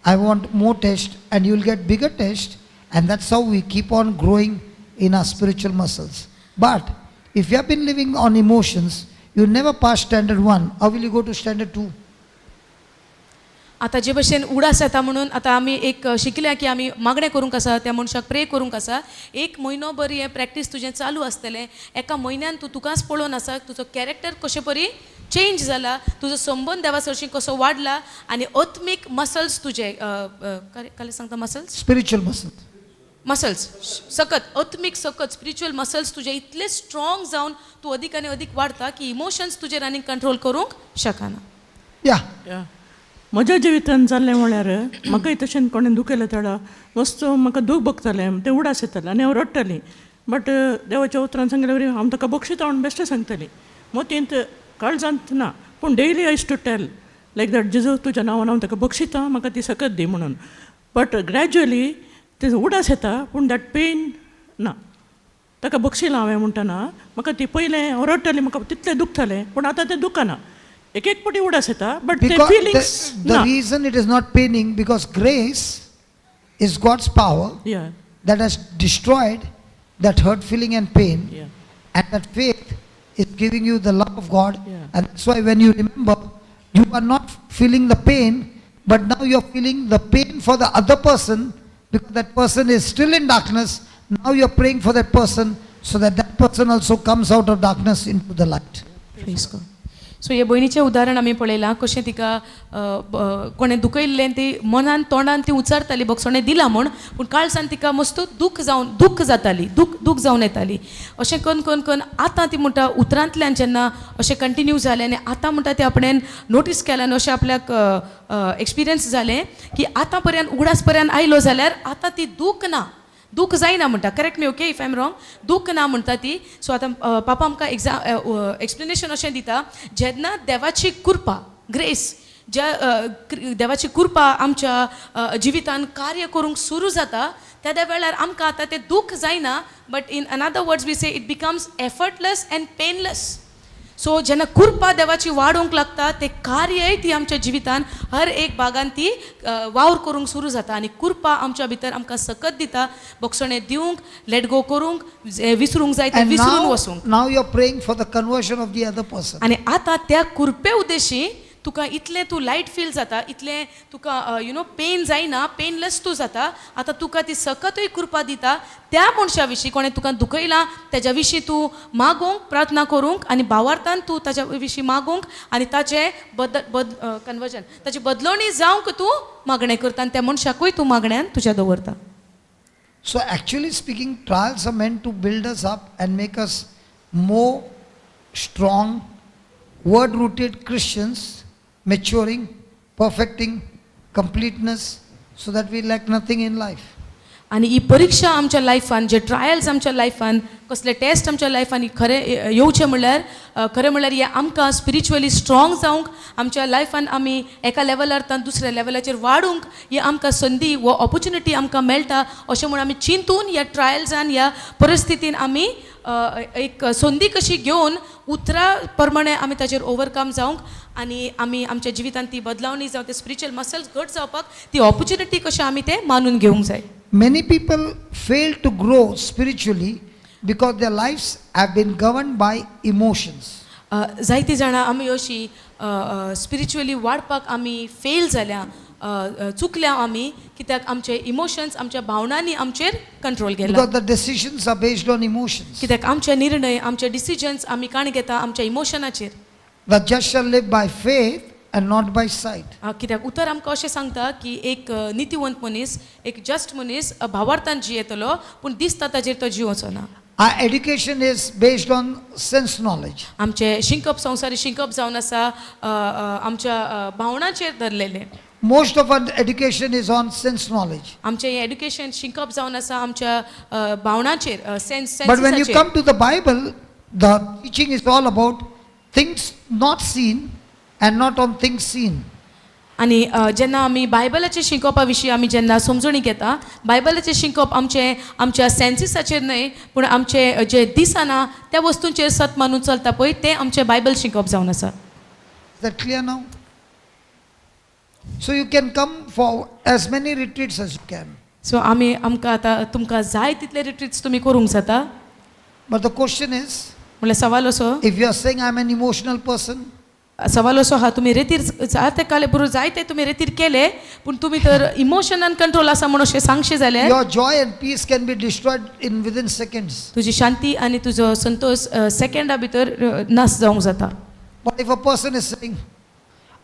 I want more test, and you will get bigger test. And that's how we keep on growing in our spiritual muscles. But if you have been living on emotions, You never pass standard 1. How will you go to standard 2? आतां जे भशेन उडास येता म्हणून आतां आमी एक शिकल्या की आमी मागणें करूंक आसा, त्या मनशाक प्रे करूंक आसा. एक म्हयनो बरी हें प्रॅक्टीस तुजें चालू आसतलें. एका म्हयन्यान तूं तुकाच पळोवन आसा तुजो कॅरेक्टर कशे परी चेंज जाला, तुजो संबंद देवा सरशीं कसो वाडला आनी आत्मीक मसल्स तुजे कालें सांगता मसल्स. Spiritual muscles. Muscles सकत आत्मीक सकत स्पिरिच्युअल मसल्स तुजे इतले स्ट्रॉंग जावन तूं अदीक आनी अदीक वाडता की इमोशन्स तुजेर आनी कंट्रोल करूंक शकना. Yeah. म्हज्या जिवितान जाल्लें म्हळ्यार म्हाकाय तशें कोणें दुखयलें तेडा मस्त म्हाका दूख भोगतालें, तें उडास येतालें आनी हांव रडटालीं. बट देवाच्या उतरान सांगले वरी हांव ताका बक्षिता म्हूण बेश्टें सांगतालीं, मोतींत काळजांत ना. पूण daily I used to tell like that, जेजू तुज्या नांवान हांव ताका बक्षिता, म्हाका ती सकत दी म्हणून. बट ग्रॅज्युअली ते उडास येता पूण that pen ना. ताका बक्षिलां हांवें म्हणटना म्हाका ती पयलें हांव रडटालें, म्हाका तितलें दुखतालें, पूण आतां तें दुखना. एक एक पटी उडास येता बट ते Because feelings the ना. Reason it is not paining, because grace is God's power that has destroyed that hurt feeling and pain. And that faith is giving you the love of God. And that's why when you remember, you are not feeling the pain, but now you are feeling the pain for the other person, because that person is still in darkness. Now you are praying for that person so that that person also comes out of darkness into the light. Praise God. So हे भयणीचें उदाहरण आमी पळयलां कशें तिका कोणें दुखयल्लें, ती मनान तोंडान ती उचारताली बक्षणें दिलां म्हूण, पूण काळजान तिका मस्त दूख जावन दूख जाताली, दूख दूख जावन येताली. अशें करून करून करून आतां ती म्हणटा उतरांतल्यान जेन्ना अशें कंटिन्यू जालें आनी आतां म्हणटा ती आपणें नोटीस केलें आनी अशें आपल्याक एक्सपिरियन्स जालें की आतां पर्यंत उगडास पर्यंत आयलो जाल्यार आतां ती दूख ना, दूख जायना म्हणटा. Correct me okay if I am wrong. दूख ना म्हणटा ती. सो आतां पापा आमकां एक्सप्लेनेशन अशें दिता, जेन्ना देवाची कृपा ग्रेस ज्या देवाची कृपा आमच्या जिवितान कार्य करूंक सुरू जाता त्या वेळार आमकां आतां तें दूख जायना. But in another words we say it becomes effortless and painless. So जेन्ना कृपा देवाची वाडोवंक लागता ते कार्यय ती आमच्या जिवितान हर एक भागान ती वावर करूंक सुरू जाता आनी कृपा आमच्या भितर आमकां सकत दिता बक्षणें दिवंक, let go करूंक, विसरूंक जाय तें And विसरून now, वचूंक. Now you are praying for the conversion of the other person. आनी आतां त्या कृपे उद्देशी तुका इतलें तूं लायट फील जाता, इतलें तुका you know pen जायना, पेनलेस तूं जाता. आतां तुका ती सकतूय कृपा दिता त्या मनशा विशीं कोणें तुका दुखयलां तेज्या विशीं तूं मागूंक, प्रार्थना करूंक आनी भावार्थान तूं ताज्या विशीं मागूंक आनी ताचें बद बद कन्वर्जन ताची बदलवणी जावंक तूं मागणें करता आनी त्या मनशाकूय तूं मागण्यान तुज्या दवरता. So actually speaking, trials are meant to build us up and make us more strong, word-rooted Christians, maturing, perfecting, completeness, so that we lack nothing in life. आनी ही परिक्षा आमच्या लायफान, जे ट्रायल्स आमच्या लायफान, कसले टेस्ट आमच्या लायफान खरें येवचें म्हणल्यार खरें म्हणल्यार हे आमकां स्पिरिच्युअली स्ट्रॉंग जावंक, आमच्या लायफान आमी एका लेवलार तान दुसऱ्या लेवलाचेर वाडूंक ही आमकां संदी वो ऑपॉर्च्युनिटी आमकां मेळटा अशें म्हूण आमी चिंतून ह्या ट्रायल्सान ह्या परिस्थितीन आमी एक संदी कशी घेवन उतरा प्रमाणे आमी ताचेर ओवरकम जावंक आनी आमी आमच्या जिवितांत ती बदलावणी जावं, ते स्पिरिच्युअल मसल्स घट जावपाक ती ऑपॉर्च्युनिटी कशें आमी तें मानून घेवंक जाय. Many people fail to grow spiritually because their lives have been governed by emotions. जायतीं जाणां आमी अशी स्पिरिच्युअली वाडपाक आमी फेल जाल्या, चुकल्या आमी, कित्याक आमचे इमोशन्स आमच्या भावनांनी आमचेर कंट्रोल केला. Because the decisions are based on emotions. कित्याक आमचे निर्णय, आमचे डिसिजन्स आमी काण घेता आमच्या इमोशनाचेर. The just shall live by faith and not by sight. कित्याक उतर आमकां अशें सांगता की एक नितीवंत मनीस, एक जस्ट मनीस भावार्थान जियेतलो, पूण दिसता ताजेर तो जियोचो ना. Our education is based on sense knowledge. आमचें शिंकप, संवसारी शिंकप जावन आसा आमच्या भावनाचेर धरलेलें. Most of our education is on sense knowledge. आमचें हें एड्युकेशन शिंकप जावन आसा आमच्या भावनाचेर, sense. But when you come to the Bible, the teaching is all about things not seen and not on things seen. आनी जेन्ना आमी बायबलाचें शिकोवपा विशीं आमी जेन्ना समजणी घेता, बायबलाचें शिकोवप आमचें आमच्या सेन्सिसाचेर न्हय, पूण आमचें जें दिसना त्या वस्तूंचेर सत मानून चलता पळय, तें आमचें बायबल शिकोवप जावन आसा. Is that clear now? So you can come for as many retreats as you can. So आमी आमकां आतां तुमकां जाय तितले रिट्रीट्स तुमी करूंक जाता. But the question is, म्हणल्यार सवाल असो, if you are saying I'm an emotional person, सवाल असो आहा, तुमी रेतीर जायते काले बरोबर जायते तुमी रेतीर केले, पूण तुमी तर इमोशनान कंट्रोल आसा म्हणून अशें सांगशे जाल्यार, your joy and peace can be destroyed in within seconds. तुजी शांती आनी तुजो संतोश सेकंडा भितर नाश जावंक जाता. But if a person is saying,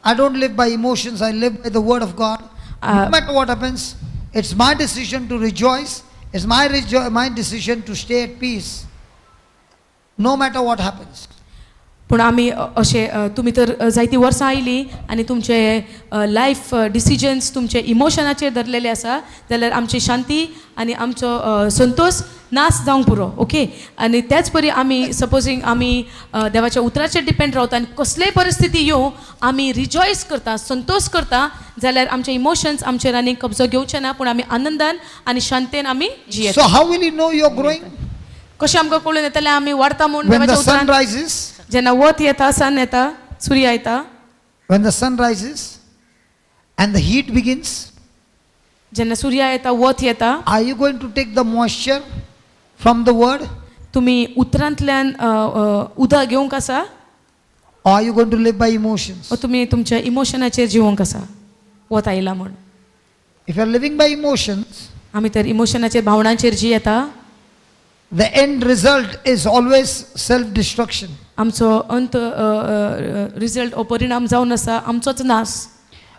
I don't live by emotions, I live by the word of God, no matter what happens, it's my decision to rejoice, it's my decision to stay at peace, no matter what happens. पूण आमी अशें तुमी तर जायतीं वर्सां आयलीं आनी तुमचे लायफ डिसिजन्स तुमचे इमोशनाचेर धरलेले आसा जाल्यार आमची शांती आनी आमचो संतोश नाश जावंक पुरो. ओके, आनी त्याच परी आमी सपोजींग आमी देवाच्या उतराचेर डिपेंड रावता आनी कसलेय परिस्थिती येवं आमी रिजॉयस करता, संतोश करता जाल्यार आमचे इमोशन्स आमचेर आनी कब्जो घेवचे ना, पूण आमी आनंदान आनी शांतेन आमी जियेता. So how will you know you're growing? कशें आमकां कळून येतलें आमी वाडता म्हूण When the देवाच्या sun उतरान? rises, जेन्ना वत येता, सन येता, सूर्य येता, when the sun rises and the heat begins, जेन्ना सूर्य येता, वत येता, are you going to take the moisture from the word, तुमी उतरांतल्यान उदक घेवंक आसा, or are you going to live by emotions? ओ तुमी तुमच्या इमोशनाचेर जिवंक आसा वत आयला म्हूण? If you are living by emotions, आमी तर इमोशनाचेर भावनांचेर जियेता, the end result is always self-destruction. आमचो अंत रिजल्ट हो परिणाम जावन आसा आमचोच नाश.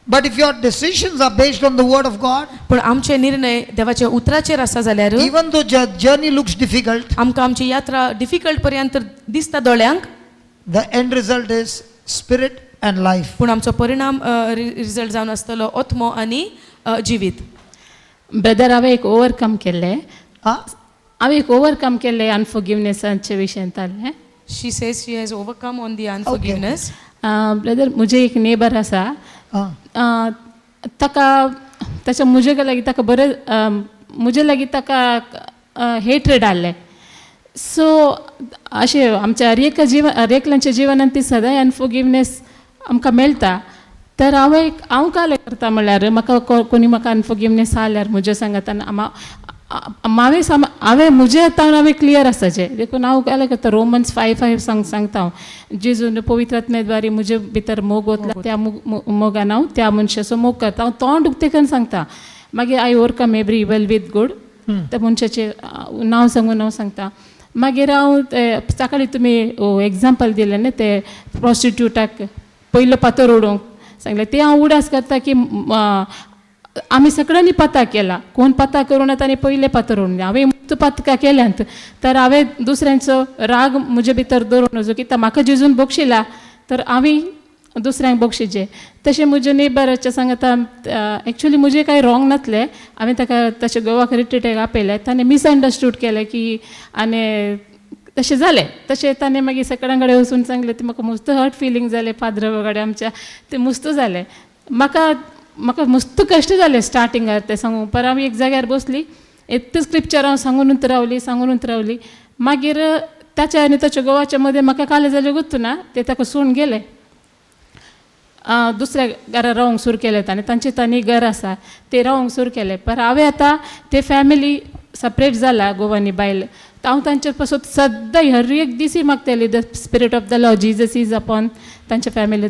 But if your decisions are based on the word of God, पूण आमचे निर्णय देवाच्या उतराचेर आसा जाल्यार, even though the journey looks difficult, आमकां आमची यात्रा डिफिकल्ट पर्यंत दिसता दोळ्यांक, the end result is spirit and life. पूण आमचो परिणाम रिजल्ट जावन आसतलो आत्मो आनी जिवीत. ब्रदर, हांवें एक ओवरकम केल्लें. Huh? हांवें एक ओवरकम केल्लें अनफॉरगिवनेसाचे विशयांतलें. She says she has overcome on the unforgiveness. Brother, म्हजे एक नेबर आसा, ताका ताच्या म्हजे लागीं ताका बरें, म्हजे लागीं ताका हेट्रेड आहलें. सो अशें आमच्या हर एका जिवन, हर एकल्याच्या जिवनांत ती सदांय अनफॉरगिवनेस आमकां मेळटा. तर हांव एक हांव कालें करता म्हणल्यार म्हाका कोणी म्हाका अनफॉरगिवनेस आहल्यार म्हज्या सांगातान हांवें हांवें म्हजे हातान हांवें क्लियर आसाचें देखून हांव कालें करता, रोमन्स 5:5 सांगता हांव, जेजून पवित्र आत्म्या म्हजे भितर मोग वतला, त्या मोगान हांव त्या मनशाचो मोग करता. हांव तोंड उक्तें करून सांगता. मागीर I overcome every evil with good, त्या मनशाचें नांव सांगून हांव सांगता. मागीर हांव सकाळीं तुमी एग्जाम्पल दिलें न्ही, ते प्रोस्टिट्यूटाक पयलो पातोर उडोवंक सांगलें, तें हांव उडास करता की आमी सगळ्यांनी पता केला, कोण पता करूं ना ताणें पयलें पातोर उडोवंक. हांवें मुक्त पतका केल्यांत तर हांवें दुसऱ्यांचो राग म्हजे भितर दवरून वचूं कित्याक म्हाका जेजून बक्षिला तर हांवें दुसऱ्यांक बक्षिचें. तशें म्हजे नेबराच्या सांगता, एक्चुली म्हजें कांय रॉंग नासलें, हांवें ताका तशें गोवाक रिट्रीटाक आपयलें, ताणें मिसअंडरस्टूड केलें की आनी तशें जालें. तशें ताणें मागीर सगळ्यां कडेन वचून सांगलें, तें म्हाका मस्त हर्ट फिलींग जालें, फादर कडेन आमच्या तें मस्त जालें. म्हाका म्हाका मस्त कश्ट जालें स्टार्टिंगार तें सांगूंक, पर हांव एक जाग्यार बसली, एकच स्क्रिप्चर हांव सांगूनच रावली, सांगूनच रावली. मागीर ताच्या आनी ताच्या घोवाच्या मदें म्हाका कालें जालें गुत्तू ना, तें ताका सोडून गेलें, दुसऱ्या घरा रावंक सुरू केलें ताणें, तांचें तांणी घर आसा तें रावंक सुरू केलें. पर हांवें आतां ते फॅमिली सपरेट जाला, घोव आनी बायल, हांव तांचे पासून सद्दां हर एक दीस मागताली, the spirit of the Lord Jesus is upon तांच्या family,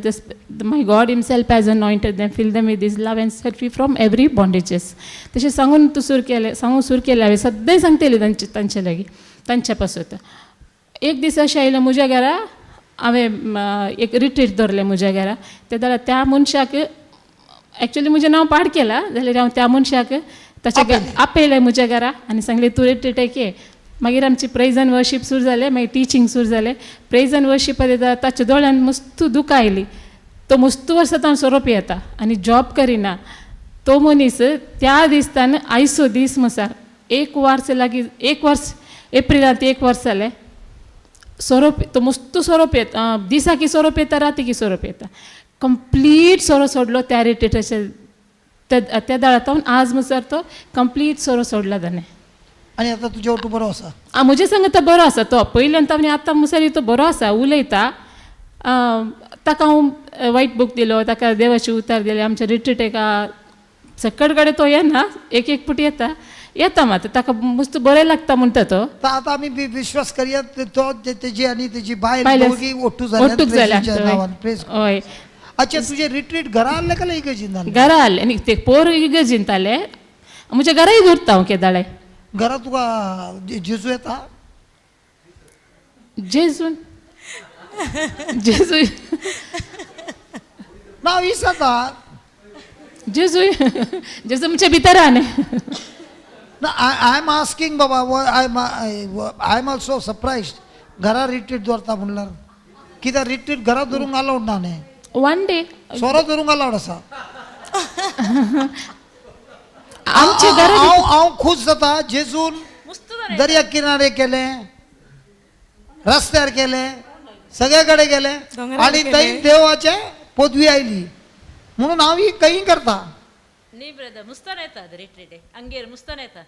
my God himself has anointed them, fill them with his love and set free from every bondages. तशें सांगून तूं सुरू केलें, सांगून सुरू केलें हांवें, सद्दां सांगताली तांचे लागीं तांच्या पासून. एक दीस अशें आयलें म्हज्या घरा, हांवें एक रिट्रीट दवरलें म्हज्या घरा, ते जाल्यार त्या मनशाक एक्चुली म्हजें नांव पाड केलां जाल्यार हांव त्या मनशाक ताच्या आपयलें म्हज्या घरा आनी सांगलें तूं रिट्रीटाक ये. मागीर आमची प्रेज एंड वर्शीप सुरू जालें, मागीर टिचींग सुरू जालें. प्रेज एंड वर्शीप ताच्या दोळ्यान मस्त दुकां आयलीं. तो मस्त वर्सां ताण सोरो पियेता आनी जॉब करिना तो मनीस त्या दिसतान आयसो दीस म्हसार एक वर्स लागीं, एक वर्स एप्रिलांत एक वर्स जालें सोरो, तो मस्त सोरो पियेता, दिसाकी सोरो पियेता, रातीकी सोरो पियेता, कंप्लीट सोरो सोडलो त्या रिट्रीटाचे त्या दळांत. आज म्हसर तो कंप्लीट सोरो सोडला ताणें. आनी आतां तुजे वटू बरो आसा? म्हजे संग तो बरो आसा, तो पयल्यान आनी आतां मुसरी तो बरो आसा, उलयता. ताका हांव वायट बूक दिलो, ताका देवाचे उतार दिले. आमच्या रिट्रीट एका सकट कडेन तो येना, एक एक पुट येता. येता मात ताका मस्त बरें लागता म्हणटा तो. आतां आमी विश्वास करया तो तेजी आनी तेजी बायल बायल दोगी ओट्टू जाल्या ओट्टूक जाल्या. नांवान. प्रेज. हय. अच्छा, तुजें रिट्रीट घरा आहलें काय इगर्जीन जालें? घरा आहलें न्ही, ते पोर इगर्जीन जालें, म्हज्या घराय दवरता हांव केदाळे. घरा तुका जेजू येता? जेजून जेजू ना हांव विचारता. जेजू जेजू आमच्या भितर आहा न्ही. ना, I am asking Baba, I am also surprised. घरा रिट्रीट दवरता म्हणल्यार कित्याक रिट्रीट घरा दवरूंक अलावड ना न्ही? वन डे सोरो दवरूंक अलावड आसा. आमच्या घरा हांव हांव खूश जाता जेजून दर्या किनारे केले, रस्त्यार केले, सगळे कडेन गेले दोंगरार आनी केले. थंय देवाचे पदवी आयली म्हणून हांव ही खंय करता. न्ही ब्रदर, मुस्तान येतात रिट्रीट अंगेर मुस्तान येतात.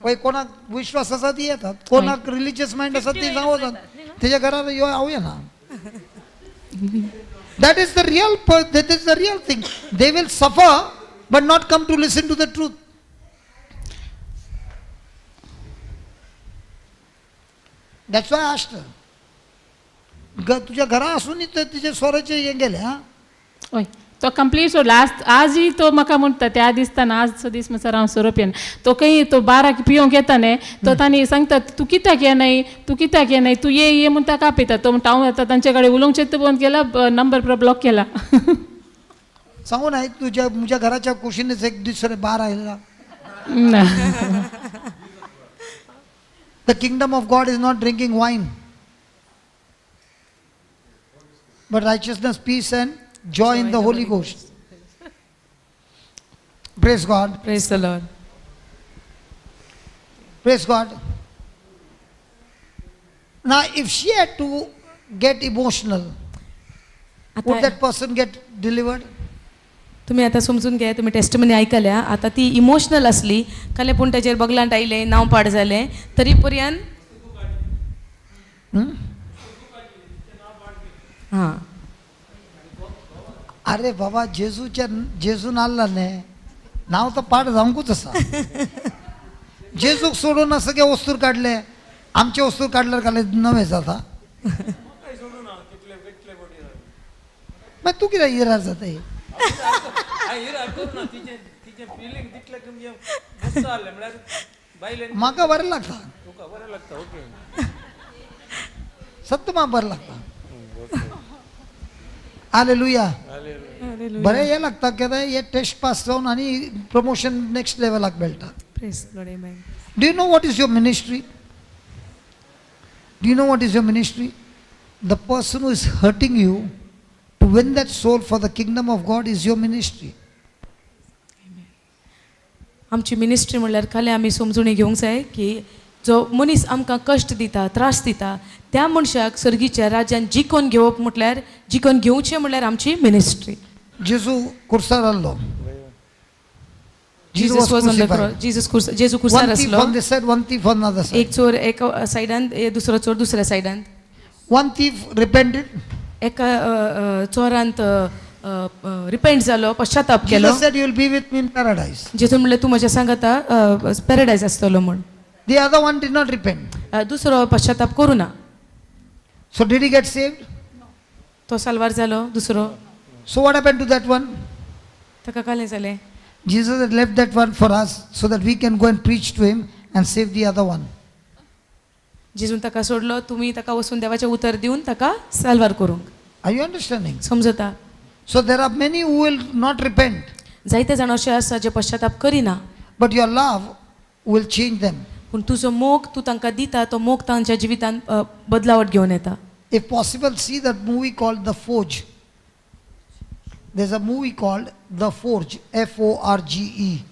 पळय कोणाक विश्वास आसा ती येतात, कोणाक रिलिजियस मायंड आसा ती जावं वचत तेज्या घरार यो हांव येना. That is the real, that is the real thing. They will suffer but not come to listen to the truth. That's why asked. तुज्या घरा आसून तिचे स्वराचे हें गेले हां. हय, तो कंप्लीट सोडला. आज आजय तो म्हाका म्हणटा त्या दिसताना आज सो दीस म्हणसर हांव सोरो पियेना. तो खंय तो बाराक पियोंक येता न्ही, तो तांणी सांगता तूं कित्याक येनाय, तूं कित्याक येनाय, तूं ये ये म्हूण ताका आपयता. तो म्हणटा हांव आतां तांचे कडेन उलोवचें बंद केला, नंबर पुरो ब्लॉक केला. सांगू नाही तुझ्या म्हज्या घराच्या कुशीनच एक दुसरे बार आयला. ना. The kingdom of God is not drinking wine but righteousness, peace and joy in the Holy Ghost. Praise God. Praise the Lord. Praise God. Now, if she had to get emotional, would आतां that person get delivered? तुमी आतां समजून घे, तुमी testimony आयकल्या. आतां ती emotional आसली कालें, पूण ताजेर बगलांट आयलें, नांव पाड जालें, तरी पर्यंत हां. अरे बाबा, जेजूच्या जेजून आल्ला न्ही, नांव तर पाड जावंकूच आसा. जेजूक सोडून सगळे वस्तूर काडले, आमचे वस्तूर काडल्यार काले नवें जाता. मागीर तूं कित्याक इरार जाता? म्हाका बरें लागता, सत्य म्हाका बरें लागता. हालेलुया. बरें हें लागता कित्याक हे टेस्ट पास जावन आनी प्रमोशन नेक्स्ट लेवलाक मेळटा. Praise Lord. Amen. Do you know what is your ministry? Do you know what is your ministry? The person who is hurting you, to win that soul for the kingdom of God is your ministry. आमची ministry म्हणल्यार खाली आमी समजून घेवंक जाय की जो मनीस आमकां कश्ट दिता, त्रास दिता, त्या मनशाक सर्गीच्या राज्यान जिकोन घेवप म्हटल्यार, जिकोन घेवचें म्हटल्यार आमची मिनिस्ट्री. जेजू कुर्सार आहलो. Jesus was on the cross. Jesus कुर्स, जेजू कुर्सार One thief आसलो. on this side, one thief on the other side. एक चोर एका सायडान, दुसरो चोर दुसऱ्या सायडान. One thief repented. एका चोरांत रिपेंट जालो, पश्चाताप केलो. Jesus said, "You will be with me in paradise." जेजून म्हणलें तूं म्हज्या सांगाता पॅराडायज आसतलो म्हूण. The other one did not repent. दुसरो पश्चाताप करूं ना. So did he get saved? तो साल्वार जालो दुसरो. So what happened to that one? ताका कालें जालें. Jesus had left that one for us so that we can go and preach to him and save the other one. जेजून ताका सोडलो, तुमी ताका वचून देवाचें उतर दिवन ताका साल्वार करूंक. Are you understanding? समजता? So there are many who will not repent, जायते जाण अशे आसा जे पश्चाताप करिना, but your love will change them. पूण तुजो मोग तूं तांकां दिता, तो मोग तांच्या जिवितांत बदलावट घेवन येता. If possible, see that movie called The Forge. There's a movie called The Forge, F O R G E.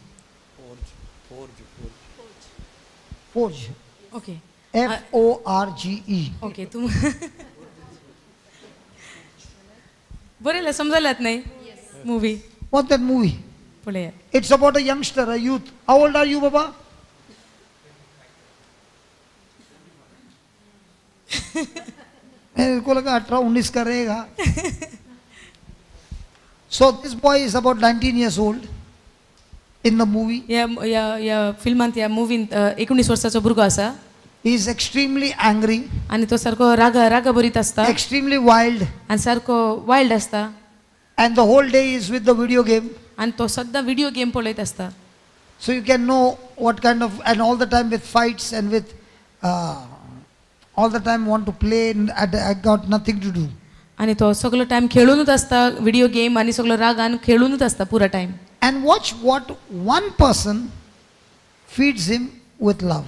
Forge, forge, Forge, okay. F O R G E. Okay, तूं बरयलें, समजल्यात न्ही movie? What that movie? पळयात. It's about a youngster, a youth. How old are you, Baba? मेरे को लगा 18-19 का रहेगा. So this boy is about 19 years old. in the movie. ह्या ह्या ह्या फिल्मांत ह्या मुवींत 19 वर्साचो भुरगो आसा. He is extremely angry, आनी तो सारको रागा रागा भरीत आसता extremely wild, आनी सारको वायल्ड आसता and the whole day is with the video game. आनी तो सद्दां व्हिडियो गेम पळयत आसता. So you can know what kind of, and all the time with fights and with, all the time want to play and I got nothing to do. आनी तो सगलो time खेळुनूच आसता video game आनी सगलो रागान खेळुनूच आसता पुरो time. And watch what one person feeds him with love.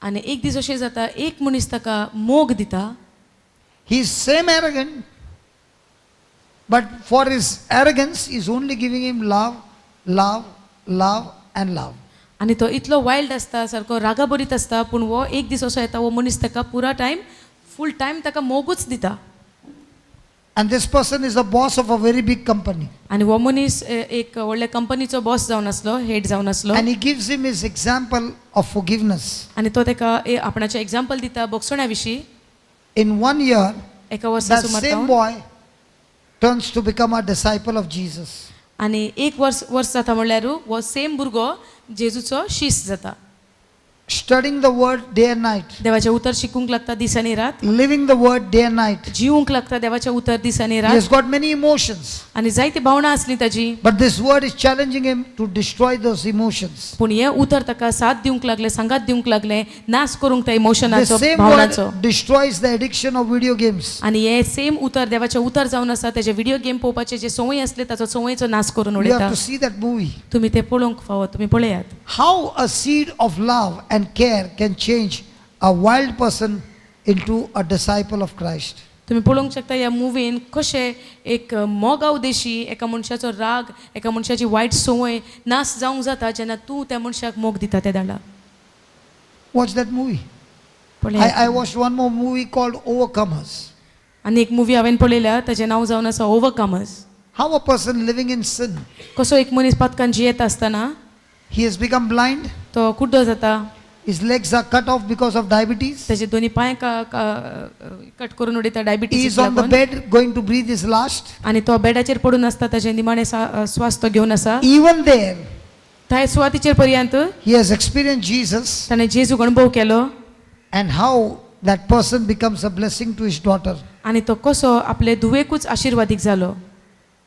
आनी एक दीस अशें जाता एक मनीस ताका मोग दिता. He is same arrogant, but for his arrogance, he is only giving him love, love, love and love. आनी तो इतलो वायल्ड आसता सारको रागाभरीत आसता पूण हो एक दीस असो येता हो मनीस ताका पुरा टायम फूल टायम ताका मोगूच दिता. And this person is the boss of a very big company. आनी हो मनीस एक व्हडल्या कंपनीचो बॉस जावन आसलो, हेड जावन आसलो. And he gives him his example of forgiveness. आनी तो ताका आपणाचें एग्जाम्पल दिता बोगसण्या विशीं. In 1 year, एका वर्सा that सुमार same जावन boy turns to become a disciple of Jesus. आनी एक वर्स वर्स जाता म्हणल्यार हो सेम भुरगो जेजूचो शीस जाता. Studying the word day and night. देवाचें उतर शिकूंक लागता दीस आनी रात. Living the word day and night. जिवूंक लागता देवाचें उतर दीस आनी He रात. has got many emotions. आनी जायती भावनां आसली ताजी. But this word is challenging him to destroy those emotions. पूण हें उतर ताका साथ दिवंक लागलें, सांगात दिवंक लागलें, नाश करूंक त्या The इमोशनाचो, same भावनांचो. word destroys the addiction of video games. आनी हें सेम उतर देवाचें उतर जावन आसा तेजे व्हिडियो गेम पळोवपाचे जे संवय आसले ताचो संवयचो नाश करून You उडयता. have to see that movie. तुमी तें पळोवंक फावो, तुमी पळयात. How a seed of love and care can change a wild person into a disciple of Christ. तुमी पळोवंक शकता ह्या मुवीन कशें एक मोगा उद्देशी एका मनशाचो राग, एका मनशाची वायट संवय नाश जावंक जाता जेन्ना तूं त्या मनशाक मोग दिता त्या दाडा. Watch that movie. पळयात. I watched one more movie called Overcomers. आनी एक मुवी हांवें पळयल्या ताचें नांव जावन आसा Overcomers. How a person living in sin, कसो एक मनीस पातकान जियेता आसतना he has become blind, तो कुड्डो जाता, his legs are cut off because of diabetes, ताचे दोनी पांय कट करून उडयता he diabetes is on the bed going to breathe his last. आनी तो बेडाचेर पडून आसता, ताचे निमाणे स्वास तो घेवन आसा. Even there, त्या सुवातीचेर पर्यंत he has experienced Jesus ताणें जेजूक अणभव केलो. and how that person becomes a blessing to his daughter. आनी तो कसो आपले धुवेकूच आशिर्वादीक जालो.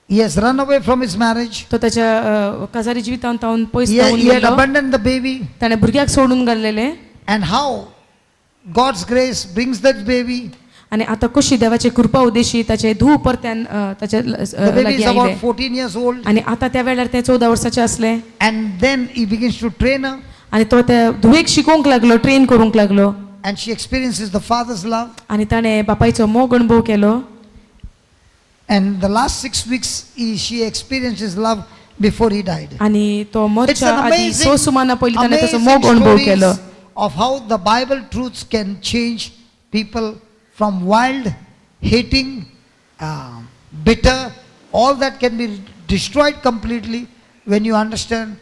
He has run away from his marriage. तो ताच्या काजारी जिवितांत तावन पयस He, धांवून he had गेलो. abandoned the baby. ताणें भुरग्याक सोडून घाल्लेलें. And how God's grace brings that baby. आनी आतां कशी देवाची कृपा उद्देशी ताचे धूव परत्यान ताचे The baby लागीं is about आयलें. 14 years old. आनी आतां त्या वेळार तें 14 वर्साचें आसलें. And then he begins to train her. आनी तो त्या धुवेक शिकोवंक लागलो, ट्रेन करूंक लागलो. And she experiences the father's love. आनी ताणें बापायचो मोग अणभव केलो. And the last 6 weeks, she experienced his love before he died. आनी तो It's मरच्या an आदी amazing, स सुमाना पयलीं ताणें ताचो amazing मोग अणभव stories केलो. of how the Bible truths can change people from wild, hating, bitter, all that can be destroyed completely when you understand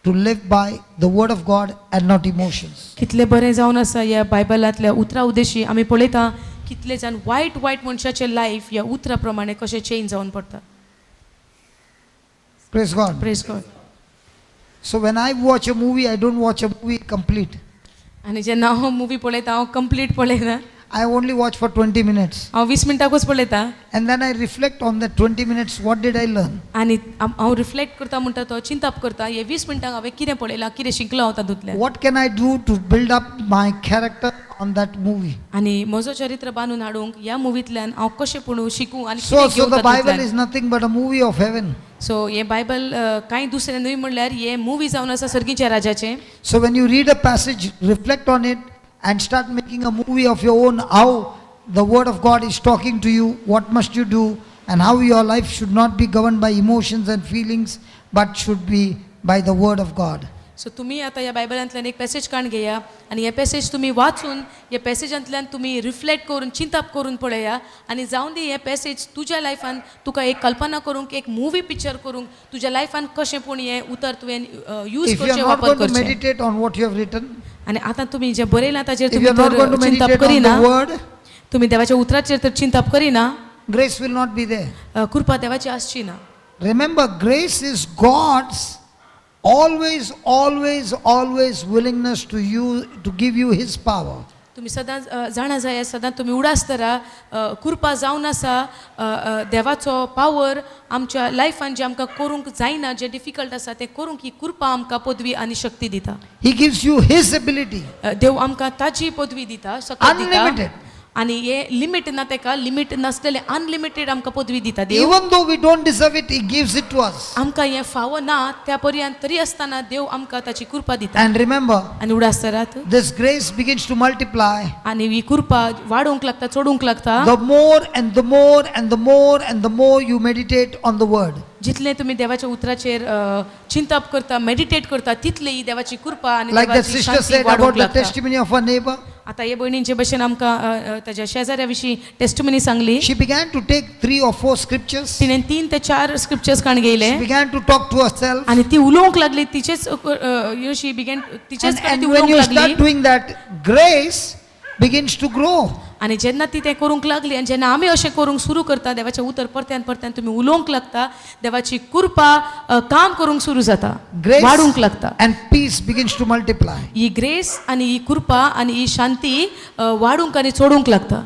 to live by the word of God and not emotions. कितले बरें जावन आसा ह्या बायबलांतल्या उतरां उद्देशी आमी पळयता कितले जाण वायट वायट मनशाचें लायफ ह्या उतरा प्रमाणे कशें चेंज जावन पडटा. Praise God. Praise God. So when I watch a movie, I don't watch a movie complete. आनी जेन्ना हांव मुवी पळयता हांव कंप्लीट पळयना. I only watch for 20 minutes. हांव 20 मिनटांकूच पळयता. And then I reflect on that 20 minutes, what did I learn? आनी हांव रिफ्लेक्ट करता म्हणटा तो चिंताप करता हे 20 मिनटांक हांवें कितें पळयलां, कितें शिकलो हांव तातूंतल्यान. What can I do to build up my character on that movie? आनी म्हजो चरित्र बांदून हाडूंक ह्या मुवींतल्यान हांव कशें पूण शिकूं आनी So, कितें so घेवं the Bible तातूंतल्यान. is nothing but a movie of heaven. So हें बायबल कांय दुसरें न्हय म्हणल्यार हें मुवी जावन आसा सर्गीच्या राजाचें. So when you read a passage, reflect on it and start making a movie of your own, how the word of God is talking to you, what must you do, and how your life should not be governed by emotions and feelings, but should be by the word of God. So तुमी आतां ह्या बायबलांतल्यान एक passage काडून घेया आनी हें passage तुमी वाचून ह्या पॅसेजांतल्यान तुमी रिफ्लेक्ट करून चिंताप करून पळया आनी जावन दी हें पॅसेज तुज्या लायफान तुका एक कल्पना करूंक, एक मुवी पिक्चर करूंक तुज्या लायफान कशें पूण हें उतर तुवें यूज If you are करचें, not वापर going to करचें. meditate on what you have written, आनी आतां तुमी जें बरयलां ताचेर if तुमी you are not going तर to चिंताप meditate on करिना, the word, तुमी देवाच्या उतराचेर तर चिंताप करिना, grace will not be there. कृपा देवाची आसची ना. Remember, grace is God's Always, always, always willingness to you to give you His power. तुमी सदांच जाणा जाय, सदांच तुमी उडास धरा, कृपा जावन आसा देवाचो पावर आमच्या लायफान जें आमकां करूंक जायना, जें डिफिकल्ट आसा तें करूंक ही कृपा आमकां पदवी आनी शक्ती दिता. He gives you His ability. देव आमकां ताजी पदवी दिता, सकत दिता. Unlimited. आनी हे लिमीट ना तेका, लिमीट नासलेले अनलिमिटेड आमकां पदवी दिता देव. Even though we don't deserve it, He gives it to us. आमकां हें फावो ना त्या पर्यंत तरी आसतना देव आमकां ताची कृपा दिता. And remember, आनी उडास धरात, this grace begins to multiply. आनी ही कृपा वाडोवंक लागता, चडूंक लागता. The more and the more and the more and the more you meditate on the word. जितलें तुमी देवाच्या उतराचेर चिंतप करता, मेडिटेट करता, तितले ही देवाची कृपा आनी Like the देवाची sister Shanti said वाडूंक about the लागता. Testimony of her neighbor, आतां हे भयणीन जे भशेन आमकां ताच्या शेजाऱ्या विशीं testimony Sangli, she began to take three or four scriptures. तिणें तीन ते चार स्क्रिप्चर्स काण घेयले. She began to talk to herself. आनी ती उलोवंक लागली तिचेच, शी बिगेन तिचेच And, कडेन ती and when उलोवंक you लागली. Start doing that, grace begins to grow. आनी जेन्ना ती तें करूंक लागली आनी जेन्ना आमी अशें करूंक सुरू करता, देवाचें उतर परत्यान परत्यान तुमी उलोवंक लागता, देवाची कृपा काम करूंक सुरू जाता, Grace वाडूंक लागता. And peace begins to multiply. He grace आनी ही कृपा आनी ही शांती वाडूंक आनी चडूंक लागता.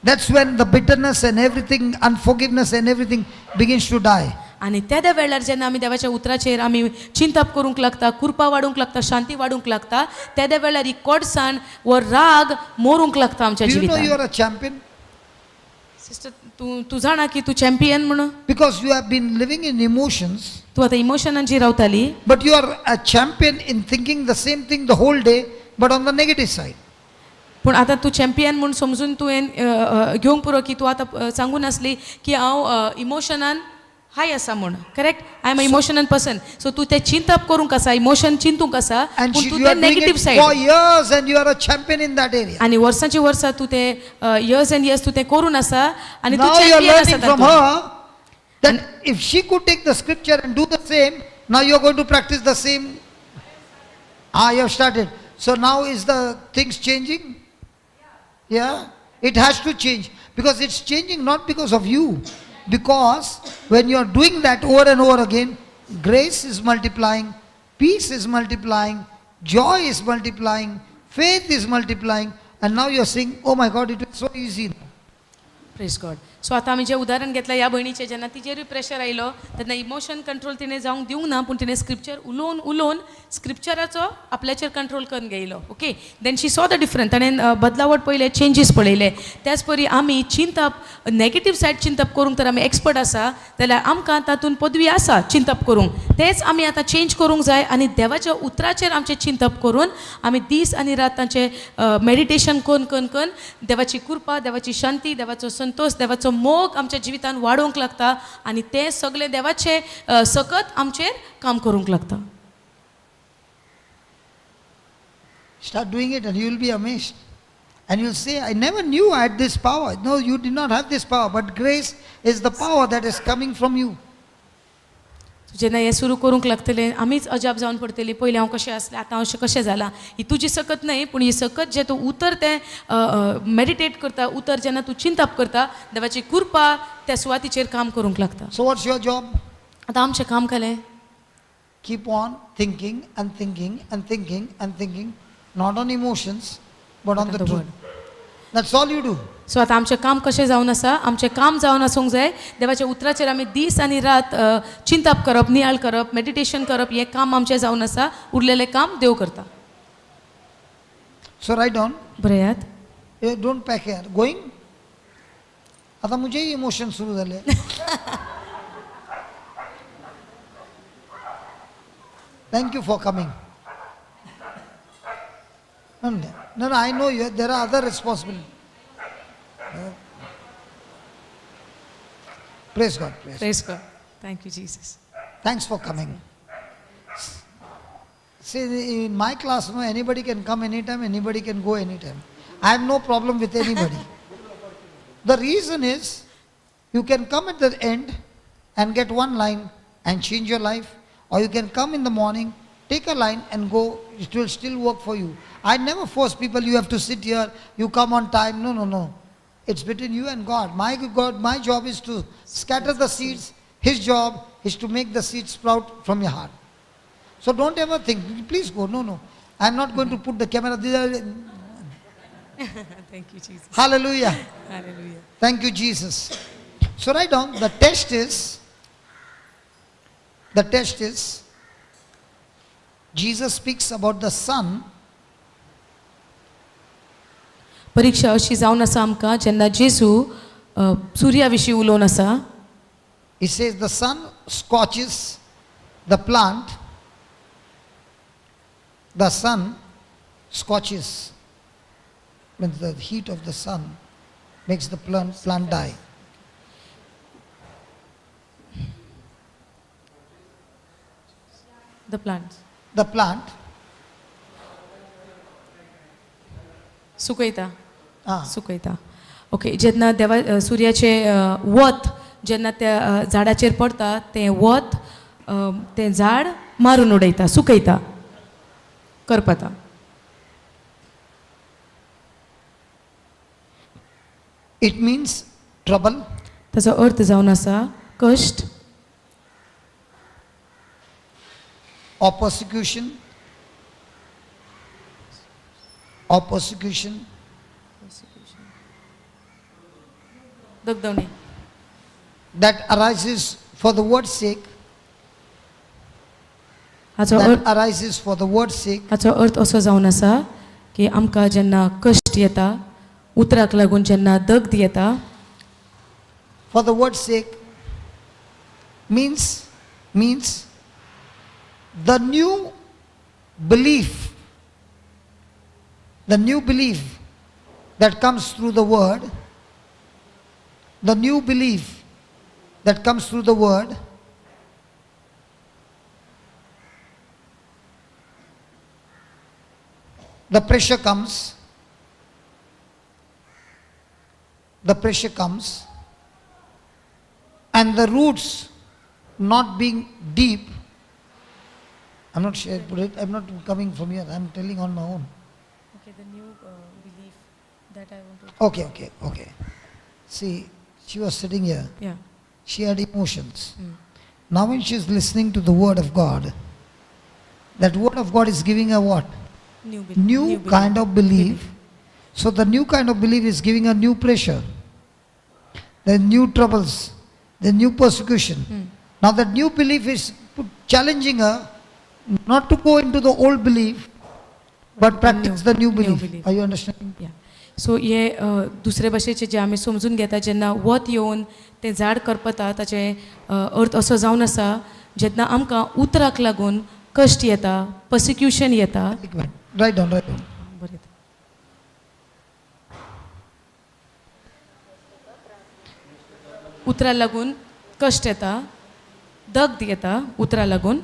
That's when the bitterness and everything, unforgiveness and everything begins to die. आनी त्या त्या वेळार जेन्ना आमी देवाच्या उतराचेर आमी चिंतप करूंक लागता, कृपा वाडूंक लागता, शांती वाडूंक लागता, त्या त्या वेळार ही कोडसाण वो राग मोरूंक लागता आमच्या Do you know you जिवितांत. Are a champion? Sister, तूं तूं जाणा की तूं चॅम्पियन म्हणून? Because you have been living in emotions, तूं आतां इमोशनांची रावताली, but you are a champion in thinking the same thing the whole day, but on the negative side. पूण आतां तूं चॅम्पियन म्हूण समजून तुवें घेवंक पुरो की तूं आतां सांगून आसली की हांव इमोशनान हाय आसा म्हूण. Correct? I am a emotional person. So तूं तें चिंतप करूंक आसा, इमोशन चिंतूंक आसा, And पूण तूं you तें are doing negative it side for years and you are a champion in that area. आनी वर्सांची वर्सां तूं तें, इयर्स एंड इयर्स तूं तें करून आसा आनी तूं Now you are champion आसा learning from तातूंत. Her that if she could take the scripture and do the same, now you are going to practice the same. Ah, you have started. So now is the things changing? Yeah? It has to change because it's changing not because of you. Because when you are doing that over and over again, grace is multiplying, peace is multiplying, joy is multiplying, faith is multiplying, and now you are saying, "Oh my God, it is so easy now." Praise God. So आतां आमी जें उदाहरण घेतलां ह्या भयणीचें, जेन्ना तिचेरूय pressure आयलो तेन्ना इमोशन कंट्रोल तिणें जावंक दिवंक ना, पूण तिणें स्क्रिप्चर उलोवन उलोवन स्क्रिप्चराचो आपल्याचेर कंट्रोल करून घेयलो. Okay, then she saw the difference. ताणें बदलावट पळयले, चेंजीस पळयले. त्याच परी आमी चिंतप, नेगेटीव सायड चिंतप करूंक तर आमी एक्सपर्ट आसा जाल्यार आमकां तातूंत पदवी आसा चिंतप करूंक, तेंच आमी आतां चेंज करूंक जाय आनी देवाच्या उतराचेर आमचें चिंतप करून आमी दीस आनी रात तांचें मेडिटेशन करून करून करून देवाची कृपा, देवाची शांती, देवाचो संतोश, देवाचो मोग आमच्या जिवितान वाडोवंक लागता आनी तें सगळें देवाचें सकत आमचेर काम करूंक लागता. Start doing it and you will be amazed. And you'll say, "I never knew I had this power." No, you did not have this power, but grace is the power that is coming from you. जेन्ना हें सुरू करूंक लागतलें आमीच अजाप जावन पडटलीं, पयलीं हांव कशें आसलें, आतां हांव अशें कशें जालां. ही तुजी सकत न्हय, पूण ही सकत जें तूं उतर तें मेडिटेट करता, उतर जेन्ना तूं चिंतप करता, देवाची कृपा त्या सुवातीचेर काम करूंक लागता. So, what's your job? आतां आमचें काम खालें? Keep on thinking and thinking and thinking and thinking, not on emotions, but on the the truth. Word. That's all you do. So आतां आमचें काम कशें जावन आसा? आमचें काम जावन आसूंक जाय देवाच्या उतराचेर आमी दीस आनी रात चिंतप करप, नियाळ करप, मेडिटेशन करप, हें काम आमचें जावन आसा. उरलेलें काम देव करता. So, write down. बरयात. Eh, don't pack here. Going? आता मुझे इमोशन सुरू झाले. Thank you for coming. No, I know you, there are other responsibilities. Praise God. Praise. Praise God. Thank you, Jesus. Thanks for coming. See, in my class, no, anybody can come anytime, anybody can go anytime. I have no problem with anybody. The reason is, you can come at the end and get one line and change your life, or you can come in the morning, take a line and go, it will still work for you. I never force people, "You have to sit here, you come on time." No, no, no. It's between you and God. My job is to scatter the seeds. His job is to make the seeds sprout from your heart. So don't ever think, please go. No, no. I'm not going to put the camera. Thank you Jesus. Hallelujah. Hallelujah. Thank you, Jesus. So write down, the test is, Jesus speaks about the sun. परिक्षा अशी जावन आसा आमकां जेन्ना जेजू सुर्या विशीं उलोवन आसा. He says the sun scorches the plant. The sun scorches, means the heat of the sun makes the plant die. The plant. The plant. सुकयता. सुकयता. ओके, जेन्ना देवा सुर्याचें वत जेन्ना त्या झाडाचेर पडटा तें वत तें झाड मारून उडयता, सुकयता, करपता. It means trouble. ताचो अर्थ जावन आसा कश्ट. Or persecution. Or persecution. दगदवणी. That arises for the word's sake. हाचो That अर्थ arises for the word's sake. हाचो अर्थ असो जावन आसा की आमकां जेन्ना कश्ट येता, उतराक लागून जेन्ना दग्ध येता, For the word's sake means the new belief, the new belief that comes through the word, the new belief that comes through the word the pressure comes, the pressure comes, and the roots not being deep. I'm not sure, I'm not coming from here, I'm telling on my own. Okay, the new belief that I want to... Okay. See, she was sitting here. Yeah. She had emotions. Now when she is listening to the word of God, that word of God is giving her what? New kind of belief. So the new kind of belief is giving a new pressure, the new troubles, the new persecution. Now that new belief is challenging her not to go into the old belief, but practice the new belief. Are you understanding? Yeah. So हे दुसरे भाशेचे जे आमी समजून घेता, जेन्ना वत येवन तें झाड करपता, ताचें अर्थ असो जावन आसा जेन्ना आमकां उतराक लागून कश्ट येता, पर्सिक्युशन येता. Write down, write down. बरें. उतरा लागून कश्ट येता, दग्ध येता उतरा लागून.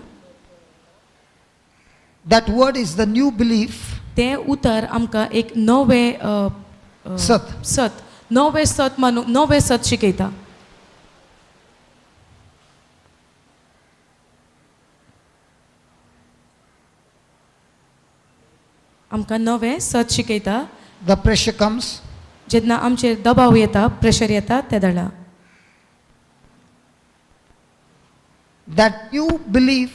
That word is the new belief. तें उतर आमकां एक नवें सत, सत, नवें सत मानू, नवें सत शिकयता. आमकां नवें सत शिकयता. The pressure comes. जेन्ना आमचेर दबाव येता, प्रेशर येता, ते दळा. That new belief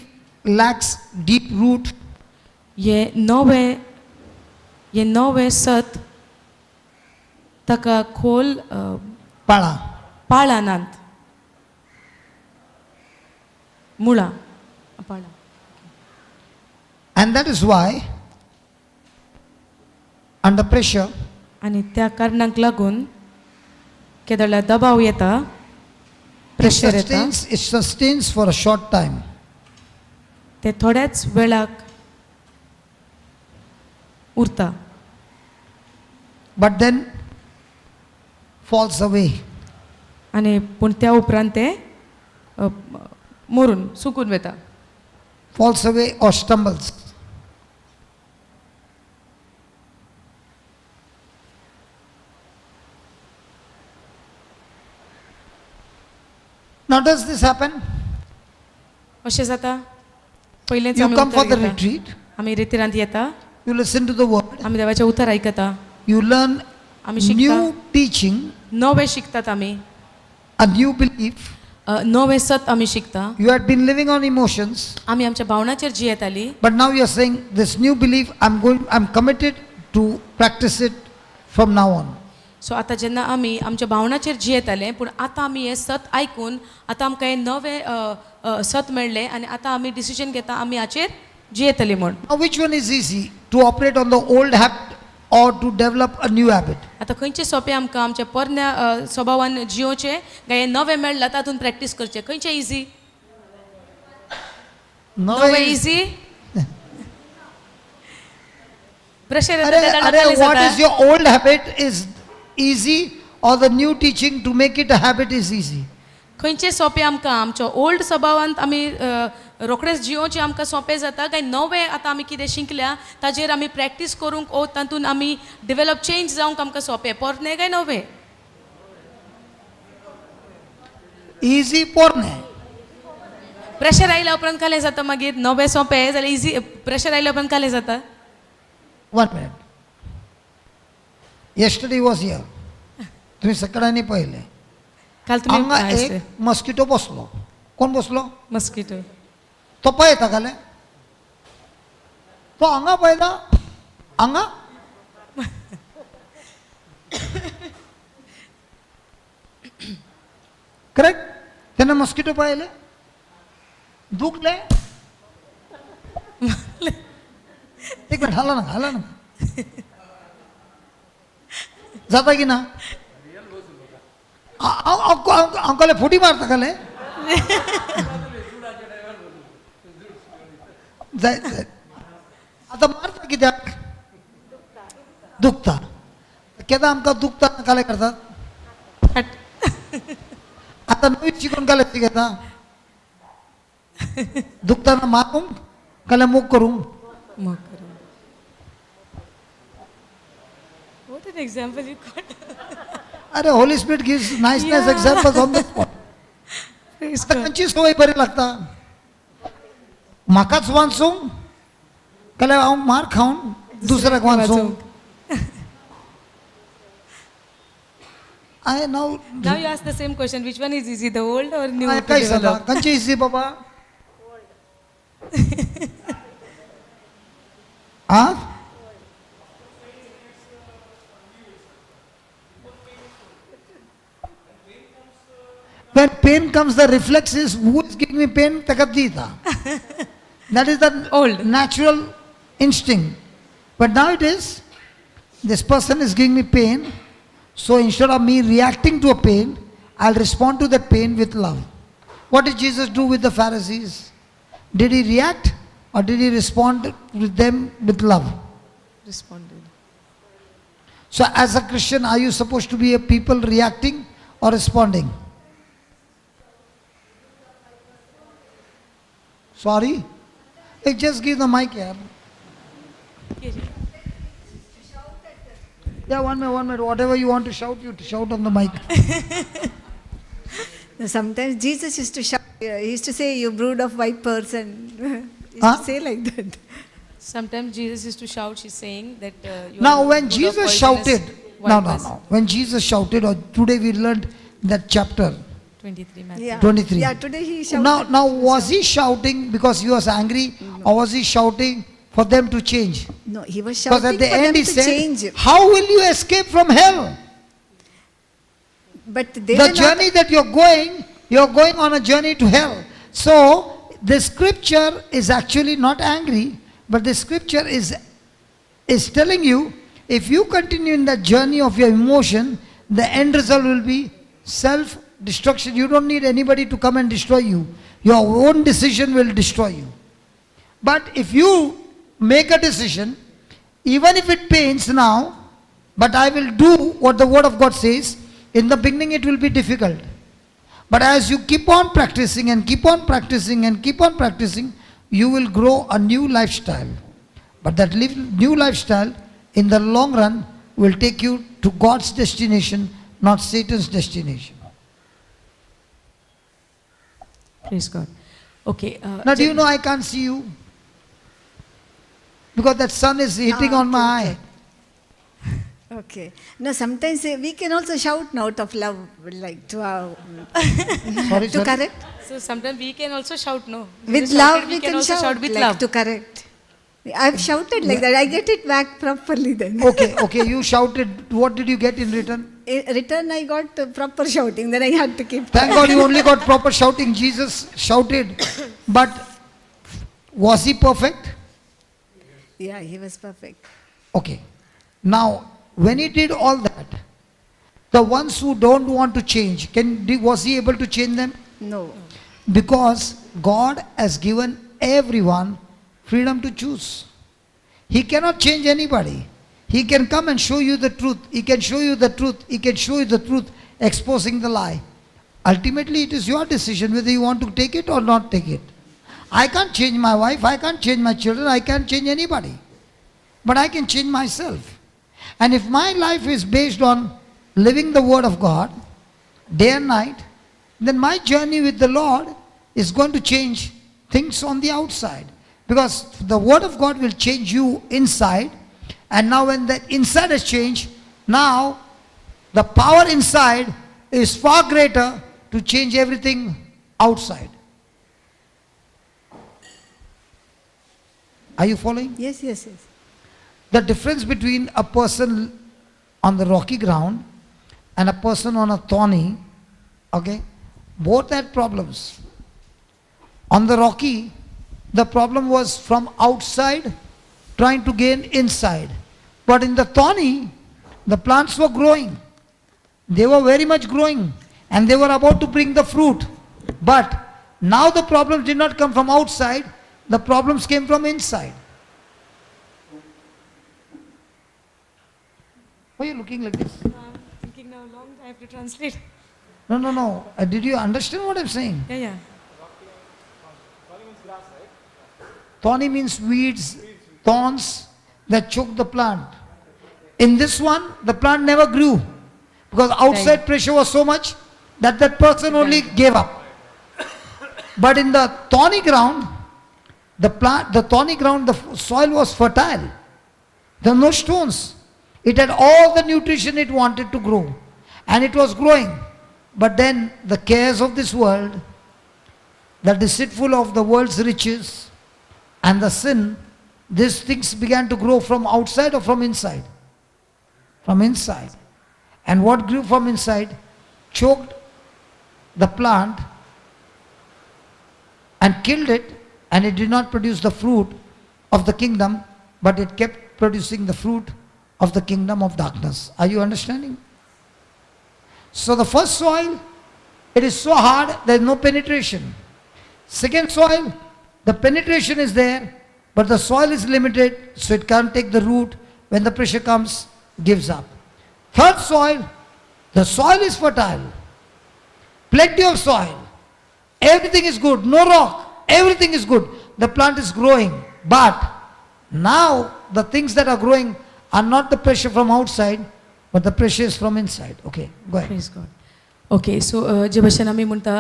lacks deep root. हे नवें सत ताका खोल पाळां पाळां नात, मुळां पाळां. And that is why under pressure, आनी त्या कारणाक लागून केदळा दबाव येता, प्रेशर येता. It sustains for a short time. ते थोड्याच वेळाक उरता. But then falls away. आनी पूण त्या उपरांत ते मरून सुकून वता. Falls away or stumbles. Now does this happen? अशें जाता. पयलेंच You come for the retreat. आमी रितिरांत येता. You listen to the word. आमी देवाचें उतर आयकता. You learn आमी शिकता. new teaching. नवें शिकतात आमी. A new belief. नवें सत आमी शिकता. You had been living on emotions, आमी आमच्या भावनाचेर जियेताली. But now you are saying this new belief, I'm committed to practice it from now on. So आतां जेन्ना आमी आमच्या भावनाचेर जियेताले, पूण आतां आमी हें सत आयकून आतां आमकां हें नवें अ, अ, सत मेळ्ळें आनी आतां आमी डिसिजन घेता आमी हाचेर जियेतली म्हूण. Now, which one is easy? To operate on the old habit or to develop a new habit? आतां खंयचें सोंपें आमकां, आमच्या पोरण्या स्वभावान जियोचें काय हें नवें मेळ्ळां तातूंत प्रॅक्टीस करचें? खंयचें इजी? नवें इजी. प्रेशर अरे अरे, what is your old habit is easy or the new teaching to make it a habit is easy? खंयचें सोंपें आमकां, आमच्या ओल्ड स्वभावांत आमी रोखडेच जियोचें आमकां सोंपें जाता काय नवें आतां आमी कितें शिकल्या ताजेर आमी प्रॅक्टीस करूंक ओ तातूंत आमी डिवेलप चेंज जावंक आमकां सोंपें, पोरणें काय नवें? इजी पोरणे. प्रेशर आयल्या उपरांत कालें जाता मागीर? नवें सोंपें जाल्यार इजी, प्रेशर आयल्या उपरांत कालें जाता? One minute. Yesterday was here. तुम्ही सगळ्यांनी पळयलें. काल तुमी हांगा एक मस्किटो बसलो. कोण बसलो? मस्किटो. तो पळयता घाले, तो हांगा पळयता, हांगा. करेक्ट. तेन्ना मस्किटो पळयले, दुखले. एक मिनिट, हाला ना, हाला ना. जाता की ना? हांव कहले फुटी मारता कहले जाय जाय. आतां मारता कित्याक? दुखता. केन्ना आमकां दुखता काले करतात. आतां नवी शिकून काले शिकयता. दुखताना मारूंक काले मोग करूंक? मोग करूंक. What an example you got. अरे, Holy Spirit gives nice nice examples on the spot. Praise आतां God. खंयची संवय बरी लागता, म्हाकाच वाचूंक जाल्यार हांव मार खावन दुसऱ्याक वाचूंक? I now Now you ask the same question, which one is easy, the old or new to काय जाता? develop? खंयची इजी बाबा? आ, when pain comes, the reflex is, who is giving me pain, ताका दिता. That is the Old. Natural instinct. But now it is, this person is giving me pain, so instead of me reacting to a pain, I'll respond to that pain with love. What did Jesus do with the Pharisees? Did he react or did he respond with them with love? Responded. So as a Christian, are you supposed to be a people reacting or responding? Sorry? Hey, just give the mic here. Yeah, one minute, one minute. Whatever you want to shout, you shout on the mic. Sometimes Jesus used to shout, he used to say, "You brood of vipers," and he used Huh? to say like that. Sometimes Jesus used to shout, she's saying that you Now, are when brood of Jesus poisonous shouted, no, no, vipers. No. When Jesus shouted, or today we learned that chapter 23 Matthew. Yeah. 23. Yeah, today he shouted. Now, was he shouting because he was angry, or was he shouting for them to change? No, he was Because shouting at the for end them he to said, change. "How will you escape from hell?" But they The were not journey that you're going on a journey to hell. So the scripture is actually not angry, but the scripture is telling you, if you continue in that journey of your emotion, the end result will be self-destruction. You don't need anybody to come and destroy you. Your own decision will destroy you. But if you make a decision, even if it pains now, but I will do what the Word of God says, in the beginning it will be difficult. But as you keep on practicing and keep on practicing and keep on practicing, you will grow a new lifestyle. But that new lifestyle, in the long run, will take you to God's destination, not Satan's destination. Praise God. Okay. Now, do you know I can't see you? Because that sun is hitting Ah, on my okay, eye. Okay. No, sometimes we can also shout out of love, like to our, Sorry, to sorry. Correct. So sometime we can also shout, no? With love, we can also shout, shout with like love. To correct. I've shouted like that. I get it back properly then. Okay, you shouted. What did you get in return? In return, I got proper shouting. Then I had to keep Thank God you only got proper shouting. Jesus shouted. But was he perfect? Yeah, he was perfect. Okay. Now, when he did all that, the ones who don't want to change, was he able to change them? No. Because God has given everyone freedom to choose. He cannot change anybody. He can come and show you the truth. He can show you the truth. He can show you the truth, exposing the lie. Ultimately, it is your decision whether you want to take it or not take it. I can't change my wife. I can't change my children. I can't change anybody. But I can change myself. And if my life is based on living the Word of God day and night, then my journey with the Lord is going to change things on the outside. Because the Word of God will change you inside. And now when that inside has changed, now the power inside is far greater to change everything outside. Are you following? Yes. The difference between a person on the rocky ground and a person on a thorny, okay, both had problems. On the rocky, the problem was from outside trying to gain inside. But in the thorny, the plants were growing. They were very much growing and they were about to bring the fruit. But now the problems did not come from outside, the problems came from inside. Why are you looking like this? I'm thinking now long, I have to translate. No. Did you understand what I'm saying? Yeah. Thorny means weeds, thorns that choke the plant. In this one, the plant never grew because outside pressure was so much that that person only gave up. But in the thorny ground, the plant, the thorny ground, the soil was fertile. There were no stones. It had all the nutrition it wanted to grow. And it was growing. But then the cares of this world, the deceitful of the world's riches, and the sin, these things began to grow from outside or from inside? From inside. And what grew from inside choked the plant and killed it, and it did not produce the fruit of the kingdom, but it kept producing the fruit of the kingdom of darkness. Are you understanding? So the first soil, it is so hard, there is no penetration. Second soil, the penetration is there, but the soil is limited, so it can't take the root. When the pressure comes, gives up. Third soil, the soil is fertile. Plenty of soil. Everything is good, no rock, everything is good. The plant is growing, but now the things that are growing are not the pressure from outside, but the pressure is from inside. Okay, go ahead. Praise God. Okay, so जे भशेन आमी म्हणटा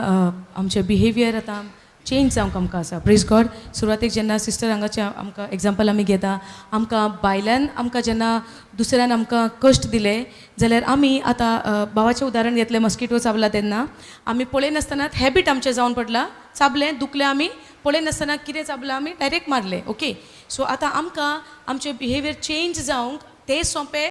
आमचें behaviour आतां change जावंक आमकां आसा. प्रेज गॉड. सुरवातेक जेन्ना सिस्टर हांगाचें आमकां एग्जाम्पल आमी घेता, आमकां बायल्यान आमकां जेन्ना दुसऱ्यान आमकां कश्ट दिले जाल्यार आमी आतां भावाचें उदाहरण घेतलें, मस्किटो चाबला तेन्ना आमी पळयनासतना हॅबीट आमचें जावन पडला, चाबलें दुखलें आमी पळयनासतना कितें चाबलां आमी डायरेक्ट मारलें. ओके, सो आतां आमकां आमचें बिहेवियर चेंज जावंक तें सोंपें.